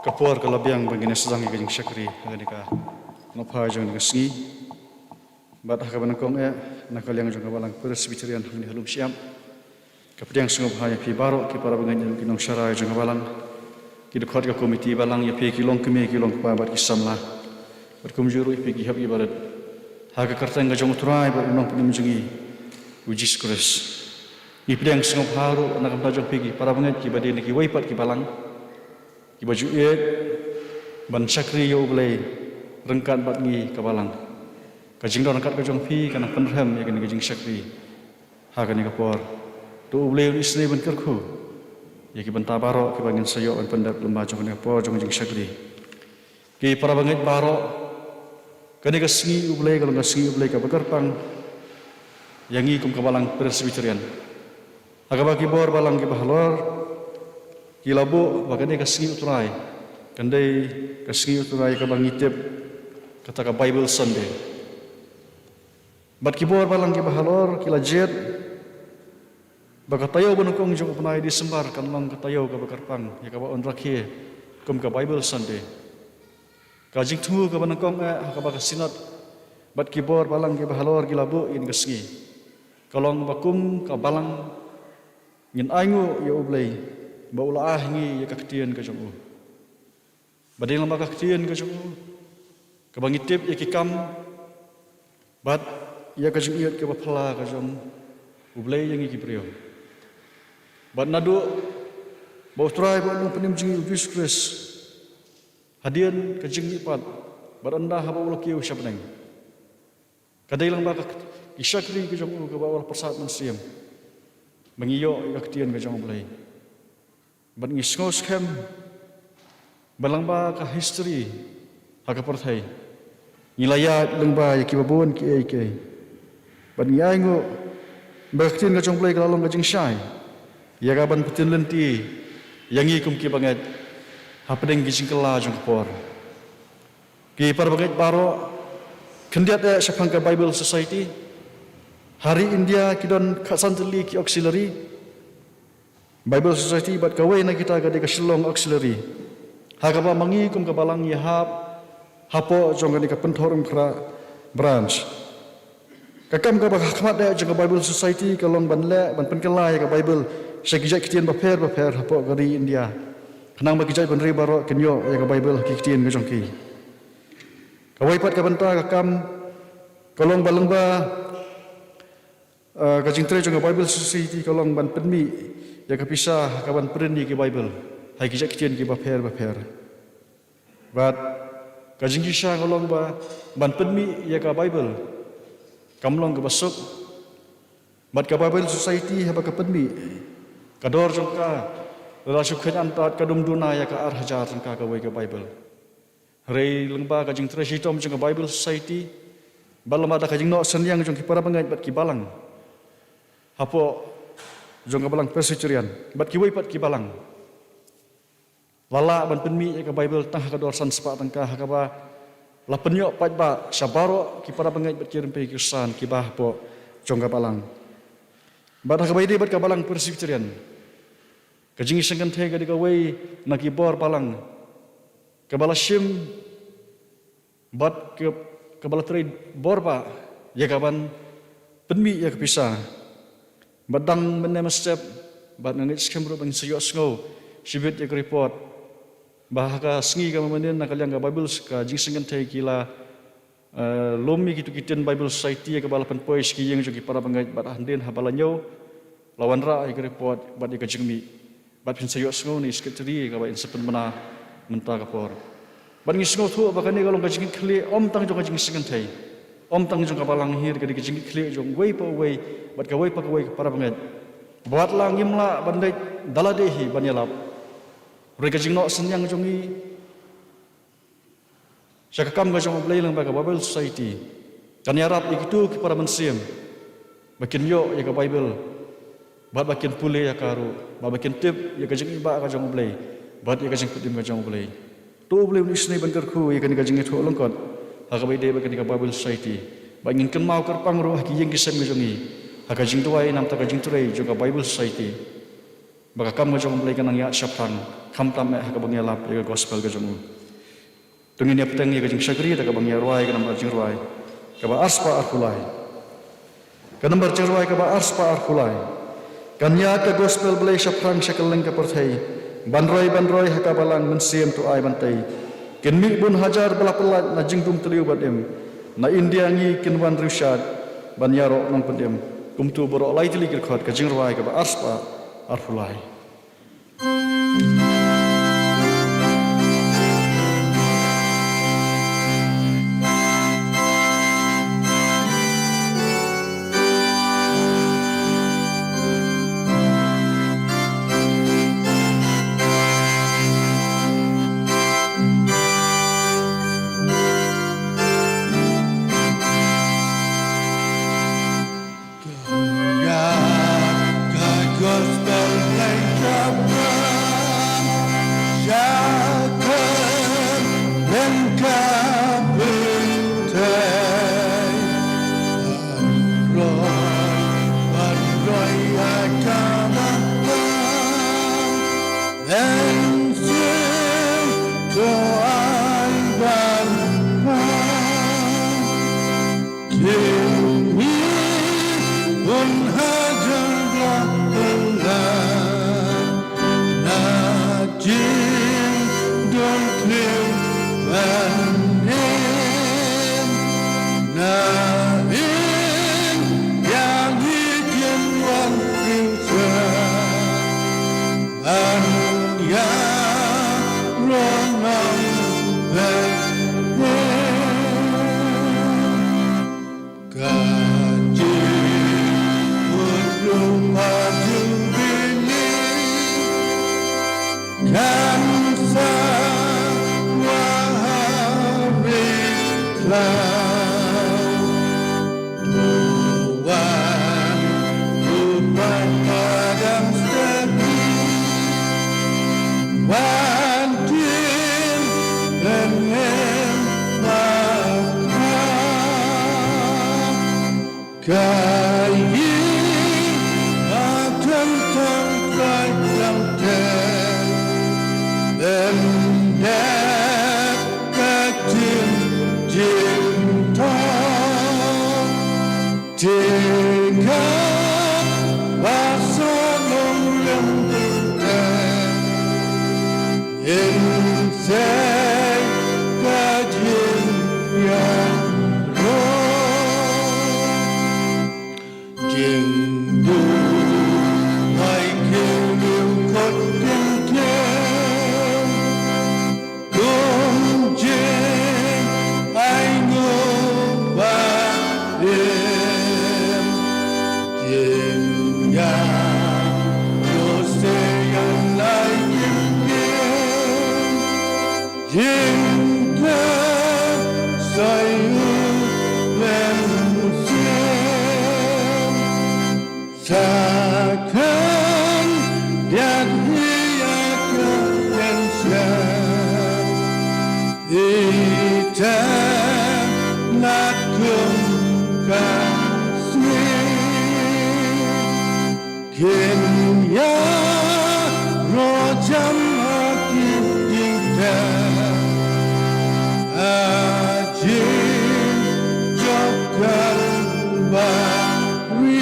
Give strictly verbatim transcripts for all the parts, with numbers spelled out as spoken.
Ka por ka la biang ba ngin ïa sdang ïa ka jingshakri ha kane ka nongphai jong kane ka sngi. Bad ha kaba nyngkong eh, na ka liang jong ka Balang Presbyterian hangne ha Lumshyiap, ka pdiang sngewbha ïa phi baroh ki para bangeit, ki nongshakri jong ka Balang, ki dkhot ka komiti Balang, ïa phi ki longkmie ki longkpa bad ki samla, bad kumjuh ruh ïa phi ki hep ki barit, ha ka kyrteng ka jong U Trai bad U Nongpynim jong ngi, U Jisu Khrist. Ngi pdiang sngewbha ruh na ka bynta jong phi ki para bangeit kiba dei na kiwei pat ki balang, kiba ju ïeit ban shakri ïa U Blei ryngkat bad ngi ka Balang. Ka jingdon ryngkat ka jong phi ka nang pynrhem ïa kane ka jingshakri ha kane ka por. To U Blei un isynei ban kyrkhu ïa ki bynta baroh kiba ngin sa ïoh ban pyndep lyngba jong kane ka por jong ka jingshakri. Ki para bangeit baroh, kane ka sngi U Blei ka long ka sngi U Blei kaba kyrpang ïa ngi kum ka Balang Presbyterian. Ha kaba ki bor balang kiba halor ki la buh ba kane ka sngi U Trai kan dei ka sngi U Trai kaba ngi tip kata ka Bible Sunday. Bad ki bor balang kiba halor ki la jied ba ka taïew ba nyngkong jong u bnai December kan long ka taïew kaba kyrpang ïa kaba yn rakhe kum ka Bible Sunday. Ka jingthmu kaba nyngkong eh ha kaba ka Synod bad ki bor balang kiba halor ki la buh ïa kane ka sngi ka long ba kum ka Balang ngin ainguh ïa U Blei ba u la ai ha ngi ïa ka ktien ka jong u. Ba dei lyngba ka ktien ka jong u kaba ngi tip ïa ki kam bad ïa ka jingïeit kaba phylla ka jong U Blei ïa ngi ki briew. Bad naduh ba U Trai bad U Nongpynim jong ngi U Jisu Khrist, hadien ka jingmihpat bad ynda haba u la kiew sha bneng, ka dei lyngba ka, ki shakri ka jong u kaba u la pyrsad mynsiem ba ngi ïoh ïa ka ktien ka jong U Blei. Bad ngi sngew skhem ba lyngba ka history ha ka pyrthei ngi la ïaid lyngba ïa kiba bun kiei kiei. Bad ngi ainguh ba ka ktien ka jong U Blei ka la long ka jingshai ïa ka ban pynlynti ïa ngi kum ki bangeit hapdeng ki jingkylla jong ka por. Ki para bangeit baroh, khyndiat eh shaphang ka Bible Society. Ha ri India ki don khatsan tylli ki auxiliary Bible Society bad kawei na kita ka dei ka Shillong Auxiliary, ha kaba ma ngi kum ka Balang ngi hap hapoh jong kane ka Pynthorumkhrah branch. Ka kam kaba ha khmat eh jong ka Bible Society ka long ban leh ban pynkylla ïa ka Bible sha ki jait ktien bapher bapher hapoh ka ri India, khnang ba ki jaitbynriew baroh kin ïoh ïa ka Bible ha ki ktien ka jong ki. Kawei pat ka bynta ka kam ka long ba lyngba, eh, ka jingtrei jong ka Bible Society ka long ban pynmih ïa ka pisa ha ka ban print ïa ki Bible ha ki jait ktien kiba pher bapher. Bad ka jingshisha ka long ba ban pynmih ïa ka Bible kam long kaba suk. Bad ka Bible Society haba ka pynmih, ka dor jong ka la shu kheiñ antad, ka dum duna ïa ka ar hajar tyngka kawei ka Bible. Hynrei lyngba ka jingtrei shitom jong ka Bible Society bad lyngba da ka jingnoh synñiang jong ki para bangeit bad ki balang hapoh jong ka Balang Presbyterian bad kiwei pat ki balang, la lah ban pynmih ïa ka Bible tang ha ka dor san spah tyngka, ha kaba la pynïoh paidbah sha baroh ki para bangeit bad ki rympei Khristan kiba hapoh jong ka Balang. Bad ha kaba ïadei bad ka Balang Presbyterian, ka jingïaseng kynthei ka dei kawei na ki bor balang kaba la shim bad ka, kaba la trei bor bha ïa ka ban pynmih ïa ka pisa. Bad dang mynne mynstep bad nga ngeit skhem ruh ba ngin sa ïohsngew shibit ïa ka report ba ha ka sngi kaba mynnin na ka liang ka Bible, ka jingïaseng kynthei ki la, eh, lum ïa kito ki ktien Bible Society ïa kaba la pynpoi sha ki ïing jong ki para bangeit, bad hadien haba la ñiew la wanrah ïa ka report bad ïa ka jingmih. Bad phin sa ïohsngew na i Secretary ïa kaba in sa pynbna mynta ka por. Bad ngi sngewthuh ba kane ka long ka jingkitkhlieh ym tang jong ka jingïaseng kynthei, ym tang jong ka Balang hi, ka dei ka jingkitkhlieh jong uwei pa uwei bad kawei pa kawei ka para bangeit. Bad la ngim lah ban leit da lade hi ban ïalap, hynrei ka jingnoh synñiang jong ngi sha ka kam ka jong U Blei lyngba ka Bible Society kan ïarap ïa kito ki para mynsiem ba kin ïoh ïa ka Bible bad ba kin pule ïa ka ruh, bad ba kin tip ïa ka jingïeit ka jong U Blei bad ïa ka jingpynim ka jong U Blei. To U Blei un isynei ban kyrkhu ïa kane ka jingïathuh lyngkot ha kaba ïadei bad kane ka Bible Society, ba ngin kynmaw kyrpang ruh ha ki ïing ki sem ka jong ngi ha ka jingduwai namar ka jingtrei jong ka Bible Society. ba ka kam ka jong U Blei ka nang ïaid shaphrang, khamtam eh ha kaba ngi ïalap ïa ka gospel ka jong u. To ngin ïa bteng ïa ka jingshakri da kaba ngi ïa rwai ka nambar jingrwai kaba arspah arphew lai. Ka nambar jingrwai kaba arspah arphew lai. Kan ïaid ka gospel Blei shaphrang sha kylleng ka pyrthei, ban roi ban roi ha ka balang mynsiem to ai ban tei. Kin mih bun hajar ba la pyllait na jingdum tliw bad im, na India ngi kin wan riewshad ban ïaroh nongpynim. Kumto baroh lai tylli ki dkhot, ka jingrwai kaba arspah arphew lai. Ka gospel Blei ka pran sha ka bynta ka pyrthei. Ban roi, ban roi ïa ka ban pang, ban sngewthuh ai ban pang. Kin mih bun hajar ba la pyllait na jingdum tliw bad im, na India ngi kin wan riewshad ban ïaroh nongpynim. Ka jingkut lypa Jubilee kan sa wah ha ri khlaw. To wan, to peit, padang step, wan kin pynim ma ka. Ka ïing ka kan tang trai tang ter, bym dep ka ktien jingthoh. Te kaba sah long lem te, in sei ka jingïaroh. Jingduwai khyndiat kot kyntien, kum jingainguh ba im. Jingïaroh sha ïing lai kyntien, jingkhlaiñ sha u Mynsiem. Sa khyndiat hi ïa ka mynsiem, ïa ka lad kum ka sngi. Kin ïaroh jan ha ki jingtep, ha jingjop kaba ri.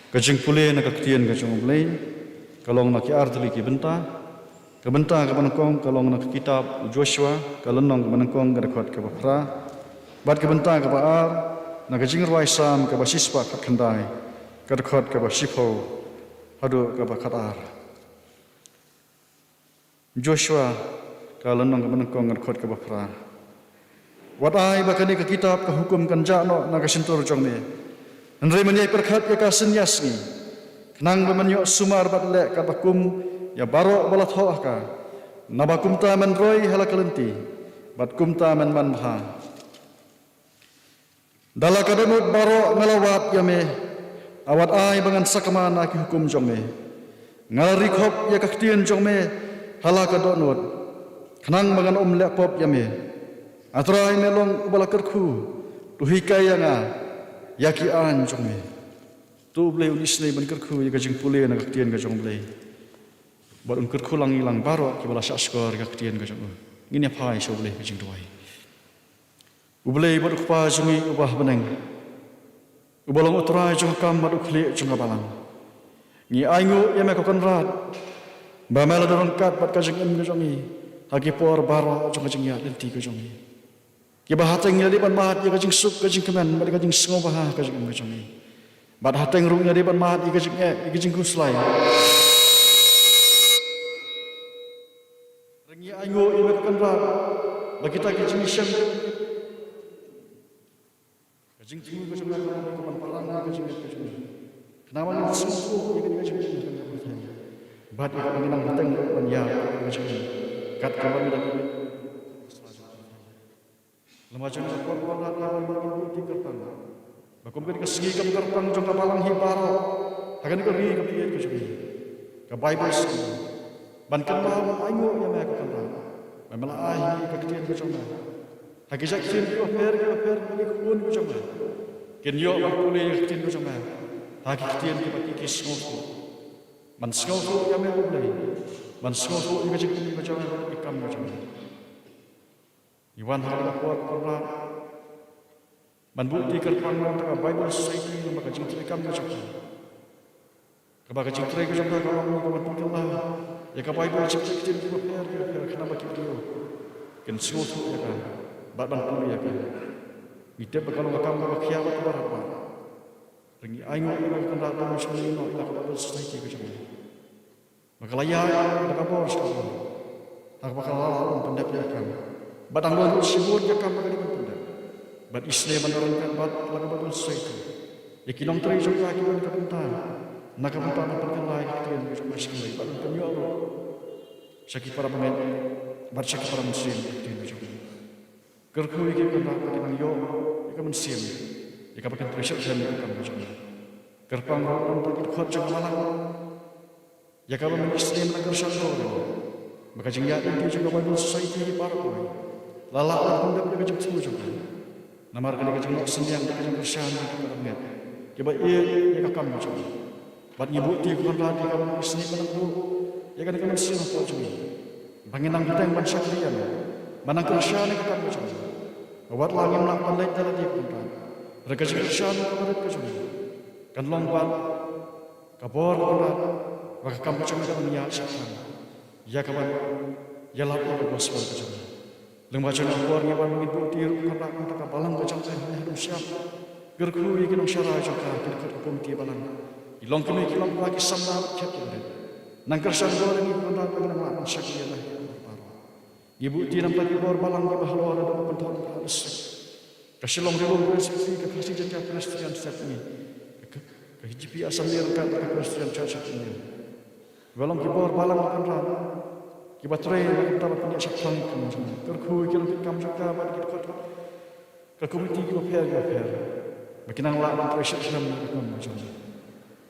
Ka jingpule na ka ktien ka jong U Blei ka long na ki ar tylli ki bynta. Ka bynta kaba nyngkong ka long na ka kitab u Joshua, ka lynnong kaba nyngkong, ka dkhot kaba phra. Bad ka bynta kaba ar na ka Jingrwai Salm kaba shispah khatkhyndai, ka dkhot kaba shiphew haduh kaba khatar. Joshua, ka lynnong kaba nyngkong, ka dkhot kaba phra. Wat ai ba kane ka kitab ka hukum kan jah noh na ka shyntur jong me, hynrei men ïai pyrkhat ïa ka synñia sngi, khnang ba men ïoh sumar bad leh katba kum ïa baroh ba la thoh ha ka. Naba kumta men roi ha la ka lynti, bad kumta men manbha. Da la ka dohnud baroh nga la wad ïa me, wat ai ba ngan sakma na ki hukum jong me. Nga la ri khop ïa ka ktien jong me ha la ka dohnud, khnang ba ngan ym leh pop ïa me. A Trai, me long uba la kyrkhu, To hikai ïa nga ïa ki aiñ jong me. To U Blei un isynei ban kyrkhu ïa ka jingpule na ka ktien ka jong U Blei. Bad un kyrkhu lang ïa ngi lang baroh kiba la shahshkor ïa ka ktien ka jong u. Ngin ïa phai sha U Blei ka jingduwai. U Blei bad U Kpa jong ngi uba ha bneng, uba long U Trai jong ka kam bad U Khlieh jong ka balang, ngi ainguh ïa me ko Kynrad ba me la don ryngkat bad ka jingim ka jong ngi ha ki por baroh jong ka jingïaid lynti ka jong ngi. Kiba hateng ngi la dei ban mad ïa ka jingsuk ka jingkmen bad ïa ka jingsngewbha ka jingim ka jong ngi. Bad hateng ruh ngi la dei ban mad ïa ka jingeh ïa ka jingkhuslai. Ngi ainguh ïa me ko Kynrad ba kita ki jingshem, ka jingthmu ka jong me ka ban parang ïa ka jingeh ka jong ngi. Khnang ba ngin sngewthuh ïa ka jingeh ka jong ngi. Bad ïa ka ban nang hateng ban ïa ka jingeh kat kaba ngi dang Lem bad jong ngi ko Kynrad, ïa ban ngin buh ïa ki kyrpang. Ba kum kane ka sngi kam kyrpang jong ka balang hi baroh ha kane ka ri kaba ïeit ka jong ngi, ka Baibl Sngi, ban kynmaw ban ainguh ïa me ko Kynrad ba me la ai ha ngi ka ktien ka jong me. Ha ki jait ktien kiba pher kiba pher ba ki khun ka jong me kin ïoh ban pule ïa ka ktien ka jong me ha ki ktien kiba ki sngewthuh. Ban sngewthuh ïa me U Blei, ban sngewthuh ïa ka jingim ka jong me bad ki kam ka jong me. Ngi wan ha kane ka por ko Kynrad ban buh ïa ki kyrpang na ka Bible Society, namar ka jingtrei kam ka jong ka, kaba ka jingtrei ka jong ka ka long ïa ka ban pynkylla ïa ka Bible, jingtrei ktien kiba pher kiba pher, khnang ba ki briew kin sngewthuh ïa ka bad ban pule ïa ka. Ngi tip ba ka long ka kam kaba khia bad kaba radbah. Hynrei ngi ainguh ïa me ko Kynrad ba me sngewthuh ïa ka Bible Society ka jong me. Ba ka la ïaid da ka bor sha ka bor, ha kaba ka la lah ban pyndep ïa ka kam. Bad dang don ruh shibun ïa ka kam ba ka dei ban pyndep. Bad isynei ban don ryngkat bad la ka Bible Society ïa ki longtrei jong ka kiba don ka bynta, na ka bynta ban pynkylla ïa ka ktien ka jong ka sha kawei bad ban pynïoh ruh sha ki para bangeit bad sha ki para mynsiem ïa ka ktien ka jong ka. Kyrkhu ïa ki ko Kynrad ba kin nang ïoh ïa ka mynsiem ïa kaba kin trei shitrhem ïa ka kam ka jong ka. Kyrpang ruh na ka bynta ki dkhot jong ka balang, ïa kaba men isynei men kyrshan bor ïa ngi ba ka jingïaid lynti jong ka Bible Society hi baroh kawei la lah ban pyndep ïa ka jingthmu jong ka. Namar kane ka jingnoh synñiang bad ka jingkyrshan jong ki para bangeit kiba ïeit ïa ka kam ka jong ngi. Bad ngi buh ïa ki ko Kynrad ïa kaba men isynei men nang buh ïa kane ka mynsiem hapoh jong ngi ba ngin nang bteng ban shakri ïa me, ban nang kyrshan ïa ka kam ka jong ngi. Ba wat la ngim lah ban leit da lade ko Kynrad, hynrei ka jingkyrshan kaba rit ka jong ngi kan long bad ka bor ko Kynrad, ba ka kam ka jong ngi kan ïaid shaphrang ïa kaban ïalap ïa ka gospel ka jong ngi. Lyngba jong ka bor ngi wan ba ngin buh ïa ki ruh ko Kynrad, na ka bynta ka balang ka jong ka ha Nongsham. Kyrkhu ïa ki nongshakri jong ka, ki dkhot ka komiti balang, ki longkmie ki longkpa, ki samla bad ki khynnah. Nang kyrshan bor ïa ngi ko Kynrad ba ngin nang lah ban shakri ïa me ha ki por baroh. Ngi buh ïa ki na ka bynta ki bor balang kiba halor, na ka bynta ka district, ka Shillong Ri-lum Presbytery, ka Khasi Jaiñtia Presbyterian Synod, ka, ka H G P Assembly ryngkat ka Presbyterian Church of India. Ba long ki bor balang ko Kynrad kiba trei na ka bynta ban pynïaid shaphrang ïa ka kam jong ka. Kyrkhu ïa ki longkit kam jong ka bad ki dkhot ka komiti kiba pher kiba pher ba kin nang lah ban trei shitrhem ïa ka kam jong ka.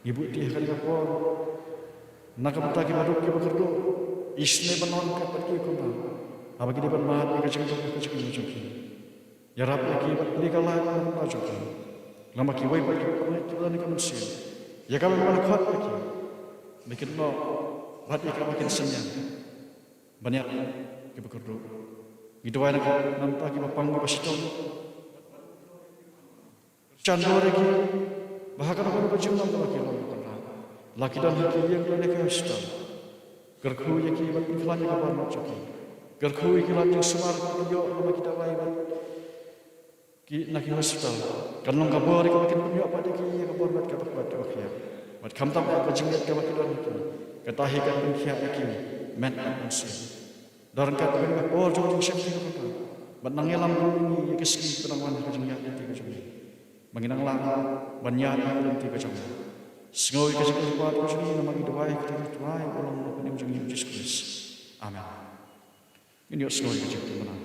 Ngi buh ïa ki ha kane ka por na ka bynta kiba duk kiba kyrduh, isynei ban long ryngkat bad ki ko Kynrad haba ki dei ban mad ïa ka jingduk ka jingim jong ki. Ïarap ïa ki bad plie ka lait na ka bynta jong ka. Lem bad kiwei pat kiba pynlait kiba don ïa ka mynsiem ïa ka ban khot ïa ki, ba kin noh bad ïa ka ba kin synñiang ban ïaid kiba kyrduh. Ngi duwai na ka bynta kiba pang kiba shitom. Kyrshan bor ïa ki ba ha kano kano ka jinglong kaba ki long ko Kynrad, la ki don ha ki ïing lane ha ki hospital, kyrkhu ïa ki bad pynkhlaiñ ïa ka bor jong ki. Kyrkhu ïa ki lad jingsumar kiba ki ïoh na ki dawai bad ki na ki hospital. Kan long ka bor ïa ki ba kin pynïoh pat ïa ki ïa ka bor bad ka bor bad ka bor ïa. Bad khamtam ka jingngeit kaba ki don ha ki, kata hi kan pynkhiah ïa ki met bad mynsiem. Don ryngkat ka bor jong ka jingsheptieng ko Kynrad bad nang ïalam ïa ngi ïa ka sngi ba nang wan ha ka jingïaid lynti ka jong ngi, ba ngin nang lah ban ïaid ha ka lynti ka jong ngi. Sngew ïa ka jingkyrpad ka jong ngi namar ngi duwai ha ka kyrteng U Trai uba long U Mynsiem jong ngi U Jisu Khrist. Amen. Ngin ïohsngew ïa ka jingkyrpad.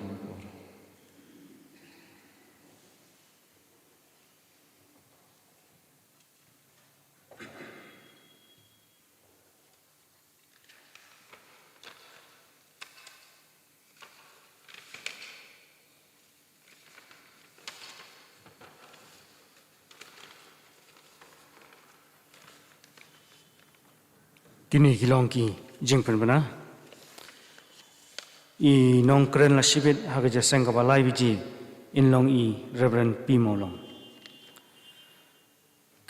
Kine ki long ki jingpynbna. I nongkren la shibit ha ka jingïaseng kaba lai baje in long i Reverend P Mawlong.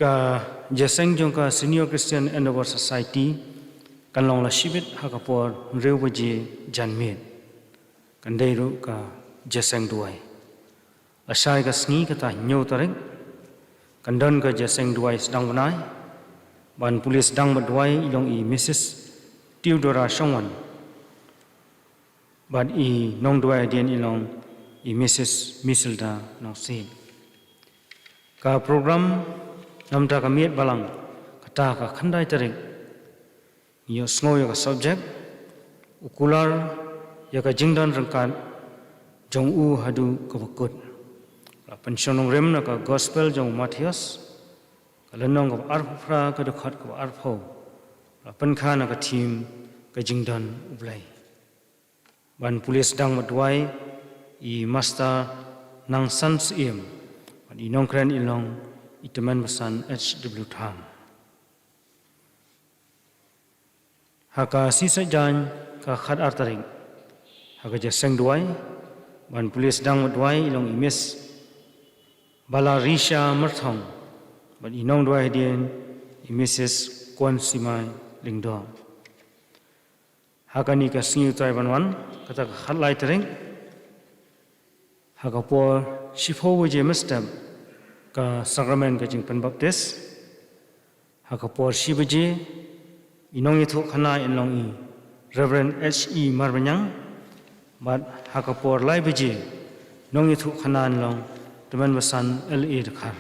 Ka jingïaseng jong ka Senior Christian Endeavour Society kan long la shibit ha ka por hynriew baje janmiet. Kan dei ruh ka jingïaseng duwai. Lashai ka sngi kata hynñiew tarik kan don ka jingïaseng duwai sdang bnai. Ban pule sdang bad duwai i long i Mrs Theodora Shongwan. Bad i nongduwai hadien i long i Mrs Misilda Nongsiej. Ka program namar ka miet balang kata ka khyndai tarik. Ngi ïohsngew ïa ka subject, u kular ïa ka jingdon ryngkat jong u haduh kaba kut. La pynshong nongrim na ka gospel jong u Mathaios, ka lynnong kaba arphew phra, ka dkhot kaba arphew. La pynkha na ka theme ka jingdon U Blei. Ban pule sdang bad duwai i Master Nangsan Syiem, bad i nongkren i long i Tymmen Basan H W Tham. Ha ka Sngi Saitjaiñ ka khatar tarik, ha ka jingïaseng duwai, ban pule sdang bad duwai i long i Miss Balarisha Myrthong, bad i nongduwai hadien i Mrs Kwansimai Lyngdoh. Ha kane ka sngi U Trai ban wan, kata ka khatlai tarik, ha ka por shiphew baje mynstep, ka sakramen ka jingpynbaptis. Ha ka por shi baje, i nongïathuhkhana in long i Reverend H E Marbaniang. Bad ha ka por lai baje, nongïathuhkhana in long Tymmen Basan L A Dkhar.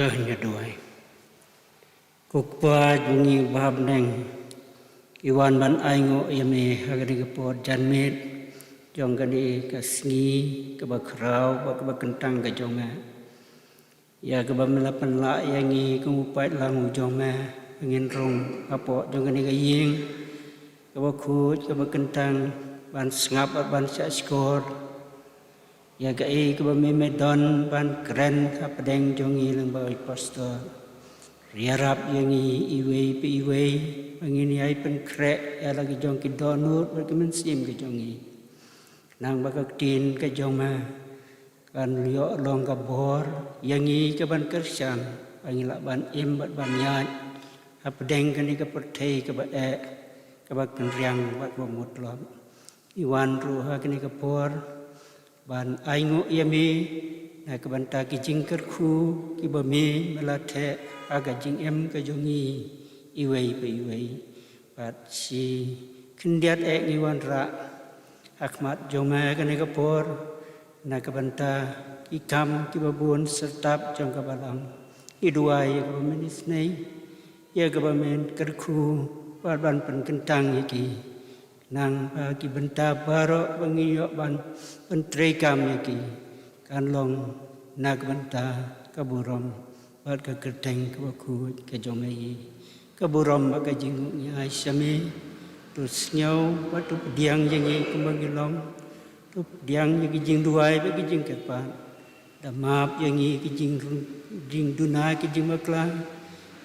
Ngi duwai. Ko Kpa jong ngi uba ha bneng, ngi wan ban ainguh ïa me ha kane ka por janmiet jong kane ka sngi kaba khraw bad kaba kyntang ka jong me. Ïa kaba me la pynlah ïa ngi kum u paidlang u jong me, ba ngin rung hapoh jong kane ka ïing kaba khuid kaba kyntang, ban sngap bad ban shahshkor ïa kaei kaba me me don ban kren hapdeng jong ngi lyngba i pastor. Ïarap ïa ngi iwei pa iwei, ba ngin ïai pynkhreh ïa la ki jong ki dohnud bad ki mynsiem ki jong ngi. Khnang ba ka ktien ka jong me kan ïoh long ka bor ïa ngi kaban kyrshan, ba ngin lah ban im bad ban ïaid hapdeng kane ka pyrthei kaba eh, kaba kynriang bad kaba mutlop. Ngi wan ruh ha kane ka por ban ainguh ïa me na ka bynta ki jingkyrkhu kiba me me la theh ha ka jingim ka jong ngi iwei pa iwei. Bad shi khyndiat eh ngi wanrah ha khmat jong me kane ka por na ka bynta ki kam kiba bun syrtap jong ka balang. Ngi duwai ïa kaba men isynei, ïa kaba men kyrkhu bad ban pynkyntang ïa ki, khnang ba ki bynta baroh ba ngi ïoh ban pyntreikam ïa ki kan long na ka bynta ka burom bad ka kyrteng kaba khuid ka jong me. Ka burom bad ka jingnguh ngi ai sha me. To sngew bad to pdiang ïa ngi kumba ngi long. To pdiang ïa ki jingduwai bad ki jingkyrpad. Da map ïa ngi ki jing, jingduna ki jingbakla,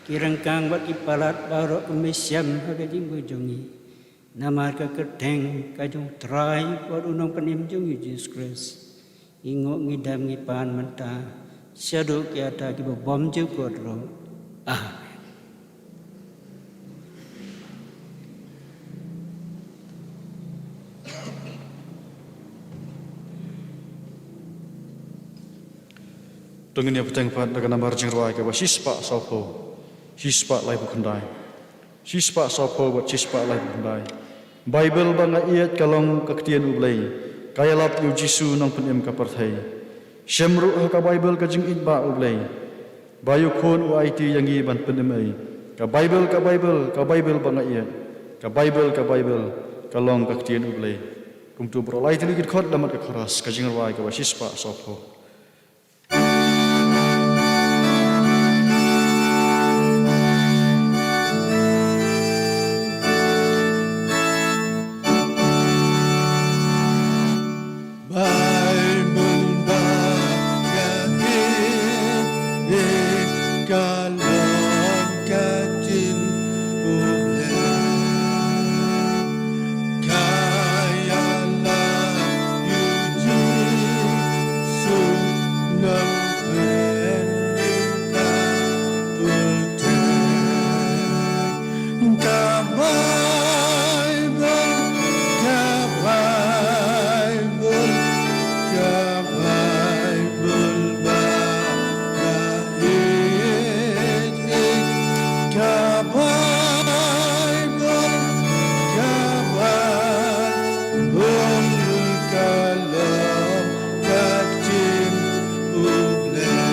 ki ryngkang bad ki palat baroh kum me shem ha ka jingbun jong ngi. Namar ka kyrteng ka jong u Trai bad u Nongpynim jong ngi Jisu Khrist, ngi nguh ngi dem ngi pan mynta shaduh ki ata kiba bymjukut ruh. Amen. To ngin ïa bteng pat da ka nambar jingrwai kaba shispah sawphew, shispah laiphew khyndai. Shispah sawphew bad shispah laiphew khyndai. Baibl ba nga ïeit ka long ka ktien U Blei, ka ïalap ïa u Jisu Nongpynim ka pyrthei. Shem ruh ha ka Baibl ka jingïeit ba U Blei, ba ïa u Khun u aiti ïa ngi ban pynim ei. Ka Baibl, ka Baibl, ka Baibl ba nga ïeit. Ka Baibl, ka Baibl, ka long ka ktien U Blei. Kumto baroh lai tylli ki dkhot da mat ka chorus, ka jingrwai kaba shispah sawphew. Baibl ba nga ïeit ka long ka ktien U Blei. Ka ïalap ïa u Jisu Nongpynim ka pyrthei. Ka Baibl, ka Baibl, ka Baibl ba nga ïeit, ka Baibl, ka Baibl ka long ka ktien U Blei.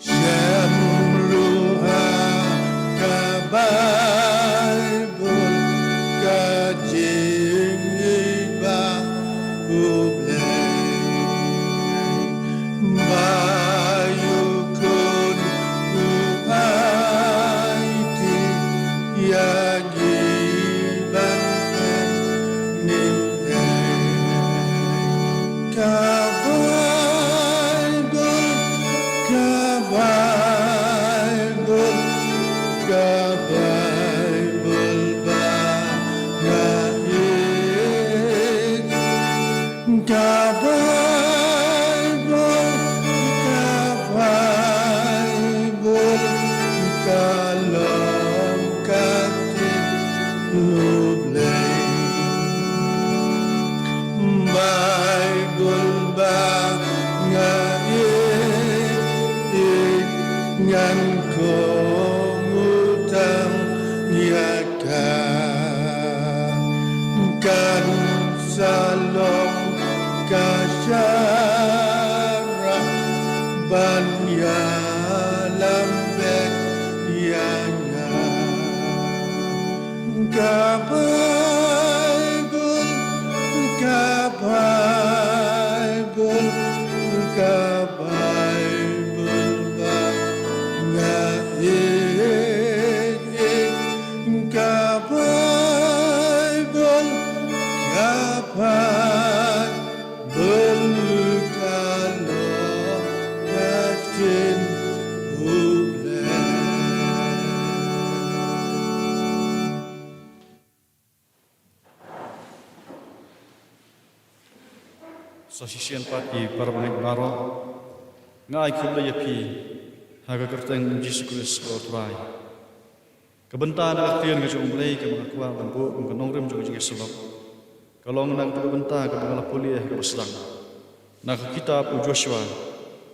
Shem ruh ha ka Baibl ka jingïeit ba U Blei, ba ïa u Khun u aiti ïa ngi ban pynim ei. Ka Baibl, ka Baibl, ka Baibl ba nga ïeit. Ka Baibl, ka Baibl ka long ka ktien U Blei. Baibl ba nga ïeit, ngan kohnguh tang ïa ka. Kan sa long ka sharak ban Ka Baibl, ka Baibl, ka Baibl ba nga ïeit, ka Baibl, ka Baibl ka long ka ktien U Blei. Sa shisien pat, ki para bangeit baroh, nga ai khublei ïa phi ha ka kyrteng U Jisu Khrist, U Trai. Ka bynta na ka ktien ka jong U Blei kaba nga kwah ban buh kum ka nongrim jong ka jingïasyllok ka long na kata ka bynta kaba nga la pule ha kaba sdang, na ka kitab u Joshua,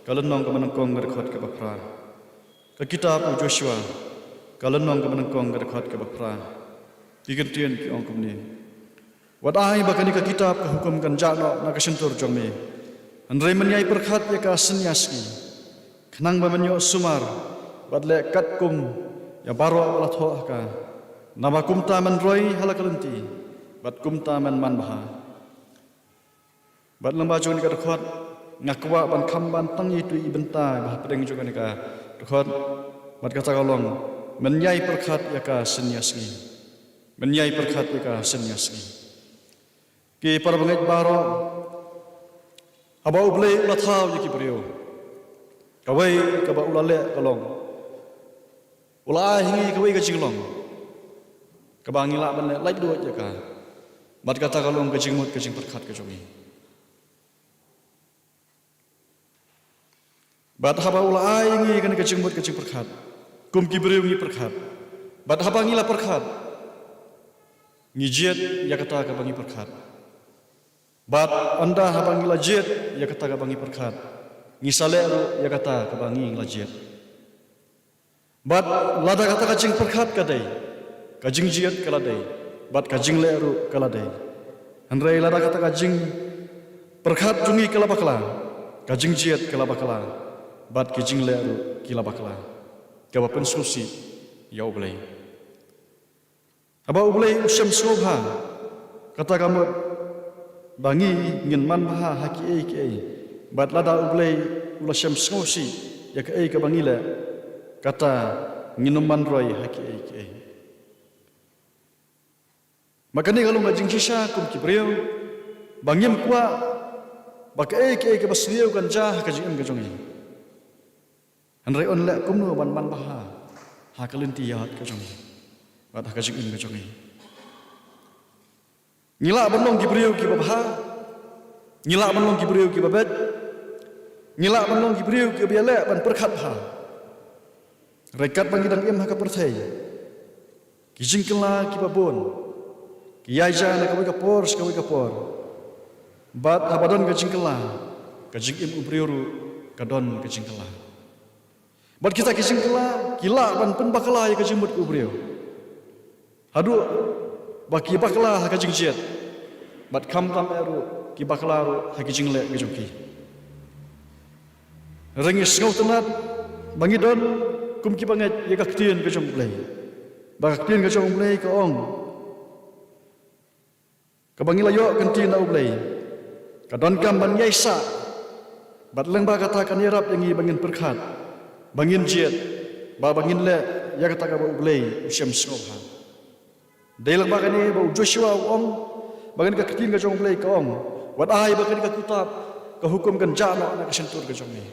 ka lynnong kaba nyngkong, ka dkhot kaba phra. Ka kitab u Joshua, ka lynnong kaba nyngkong, ka dkhot kaba phra. Ki kyntien ki ong kumne: Wat ai ba kane ka kitab ka hukum kan jah noh na ka shyntur jong me, hynrei men ïai pyrkhat ïa ka synñia sngi, khnang ba men ïoh sumar bad leh katkum ïa baroh ba la thoh ha ka. Naba kumta men roi ha la ka lynti, bad kumta men manbha. Bad lyngba jong kane ka dkhot, nga kwah ban kham ban tang ïa itu i bynta ba hapdeng jong kane ka dkhot, bad kata ka long: men ïai pyrkhat ïa ka synñia sngi. Men ïai pyrkhat ïa ka synñia sngi. Ki para bangeit baroh, haba U Blei u la thaw ïa ki briew, kawei kaba u la leh ka long, u la ai ha ngi kawei ka jinglong kaba ngi lah ban leh laitluid ïa ka. Bad kata ka long ka jingmut ka jingpyrkhat ka jong ngi. Bad haba u la ai ngi kane ka jingmut ka jingpyrkhat, kum ki briew ngi pyrkhat. Bad haba ngi la pyrkhat, ngi jied ïa kata kaba ngi pyrkhat. Bad ynda haba ngi la jied ïa kata kaba ngi pyrkhat, ngi sa leh ruh ïa kata kaba ngi la jied. Bad lada kata ka jingpyrkhat ka dei, ka jingjied ka la dei, bad ka jingleh ruh ka la dei. Hynrei lada kata ka jingpyrkhat jong ngi ka la bakla, ka jingjied ka la bakla, bad ki jingleh ruh ki la bakla, kaba pynsngewsih ïa U Blei. Haba U Blei u shem sngewbha, kata ka mut ba ngi ngin manbha ha kiei kiei. Bad lada U Blei u la shem sngewsih ïa kaei kaba ngi leh, kata ngin ym man roi ha kiei kiei. Ma kane ka long ka jingshisha kum ki briew, ba ngim kwah ba kaei kaei kaba sniew kan jia ha ka jingim ka jong ngi. Hynrei yn leh kumno ban manbha ha ka lynti ïaid ka jong ngi bad ha ka jingim ka jong ngi. Ngi lah ban long ki briew kiba bha, ngi lah ban long ki briew kiba beit, ngi lah ban long ki briew kiba ïaleh ban pyrkhat bha. Hynrei katba ngi dang im ha ka pyrthei, ki jingkylla kiba bun ki ïaid na kawei ka por sha kawei ka por. Bad haba don ka jingkylla, ka jingim u briew ruh ka don ka jingkylla. Bad kita ki jingkylla ki lah ban pynbakla ïa ka jingmut u briew, haduh ba ki bakla ha ka jingjied, bad khamtam eh ruh ki bakla ruh ha ki jingleh ka jong ki. Hynrei ngi sngewtynnat ba ngi don kum kiba ngeit ïa ka ktien ka jong U Blei. Ba ka ktien ka jong U Blei ka ong, kaba ngi la ïoh kynti na U Blei, ka donkam ban ïaisah. Bad lyngba kata kan ïarap ïa ngi ba ngin pyrkhat, ba ngin jied, ba, ba ngin leh ïa kata kaba U Blei u shem sngewbha. Dei lyngba kane ba u Joshua u ong, ba kane ka ktien ka jong U Blei ka ong, wat ai ba kane ka kitab ka hukum kan jah noh na ka shyntur ka jong me.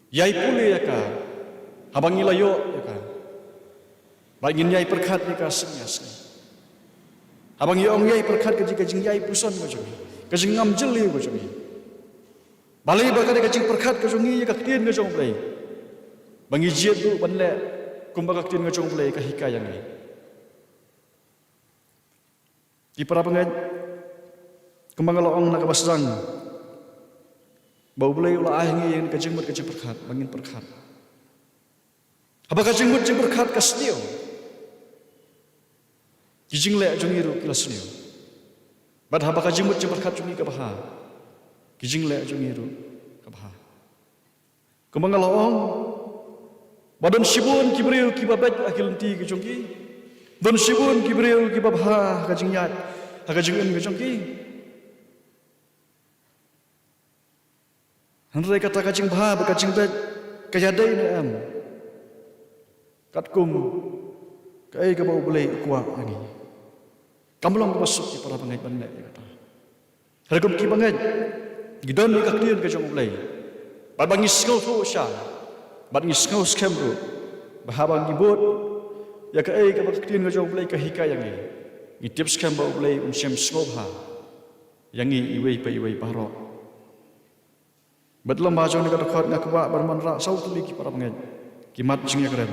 Ïai pule ïa ka haba ngi la ïoh ïa ka. Ba ngin ïai pyrkhat ïa ka synñia sngi. Haba ngi ong ïai pyrkhat, ka jing, ka jingïai puson ka jong ngi, ka jingngam jylliew ka jong ngi. Balei? Ba ka dei ka jingpyrkhat ka jong ngi ïa ka ktien ka jong U Blei, ba ngi jied ruh ban leh kumba ka ktien ka jong U Blei ka hikai ïa ngi. Ki para bangeit, kumba nga la ong na kaba sdang, ba U Blei u la ai ha ngi ka jingmut ka jingpyrkhat ba ngin pyrkhat. Haba ka jingmut jingpyrkhat ka sniew, ki jingleh jong ngi ruh ki la sniew. Bad haba ka jingmut jingpyrkhat jong ngi ka bha, ki jingleh jong ngi ruh ka bha. Kumba nga la ong, ba don shibun ki briew kiba beit ha ki lynti ki jong ki, Don shibun ki briew kiba bha ha ka jingïaid, ha ka jingim ka jong ki. Hynrei kata ka jingbha bad ka jingbeit ka ïadei ne em katkum kaei kaba U Blei u kwah ïa ngi? Kam long kaba suk, ki para bangeit, ban leh ïa kata. Hynrei kum ki bangeit, ngi don ïa ka ktien ka jong U Blei, bad ba ngi sngewthuh sha, bad ngi sngew skhem ruh ba haba ngi bud ïa kaei kaba ka ktien ka jong U Blei ka hikai ïa ngi, ngi tip skhem ba U Blei un shem sngewbha ïa ngi iwei pa iwei baroh. Bad lem bad jong kane ka dkhot nga kwah ban wanrah saw tylli, ki para bangeit, ki mat jingïakren,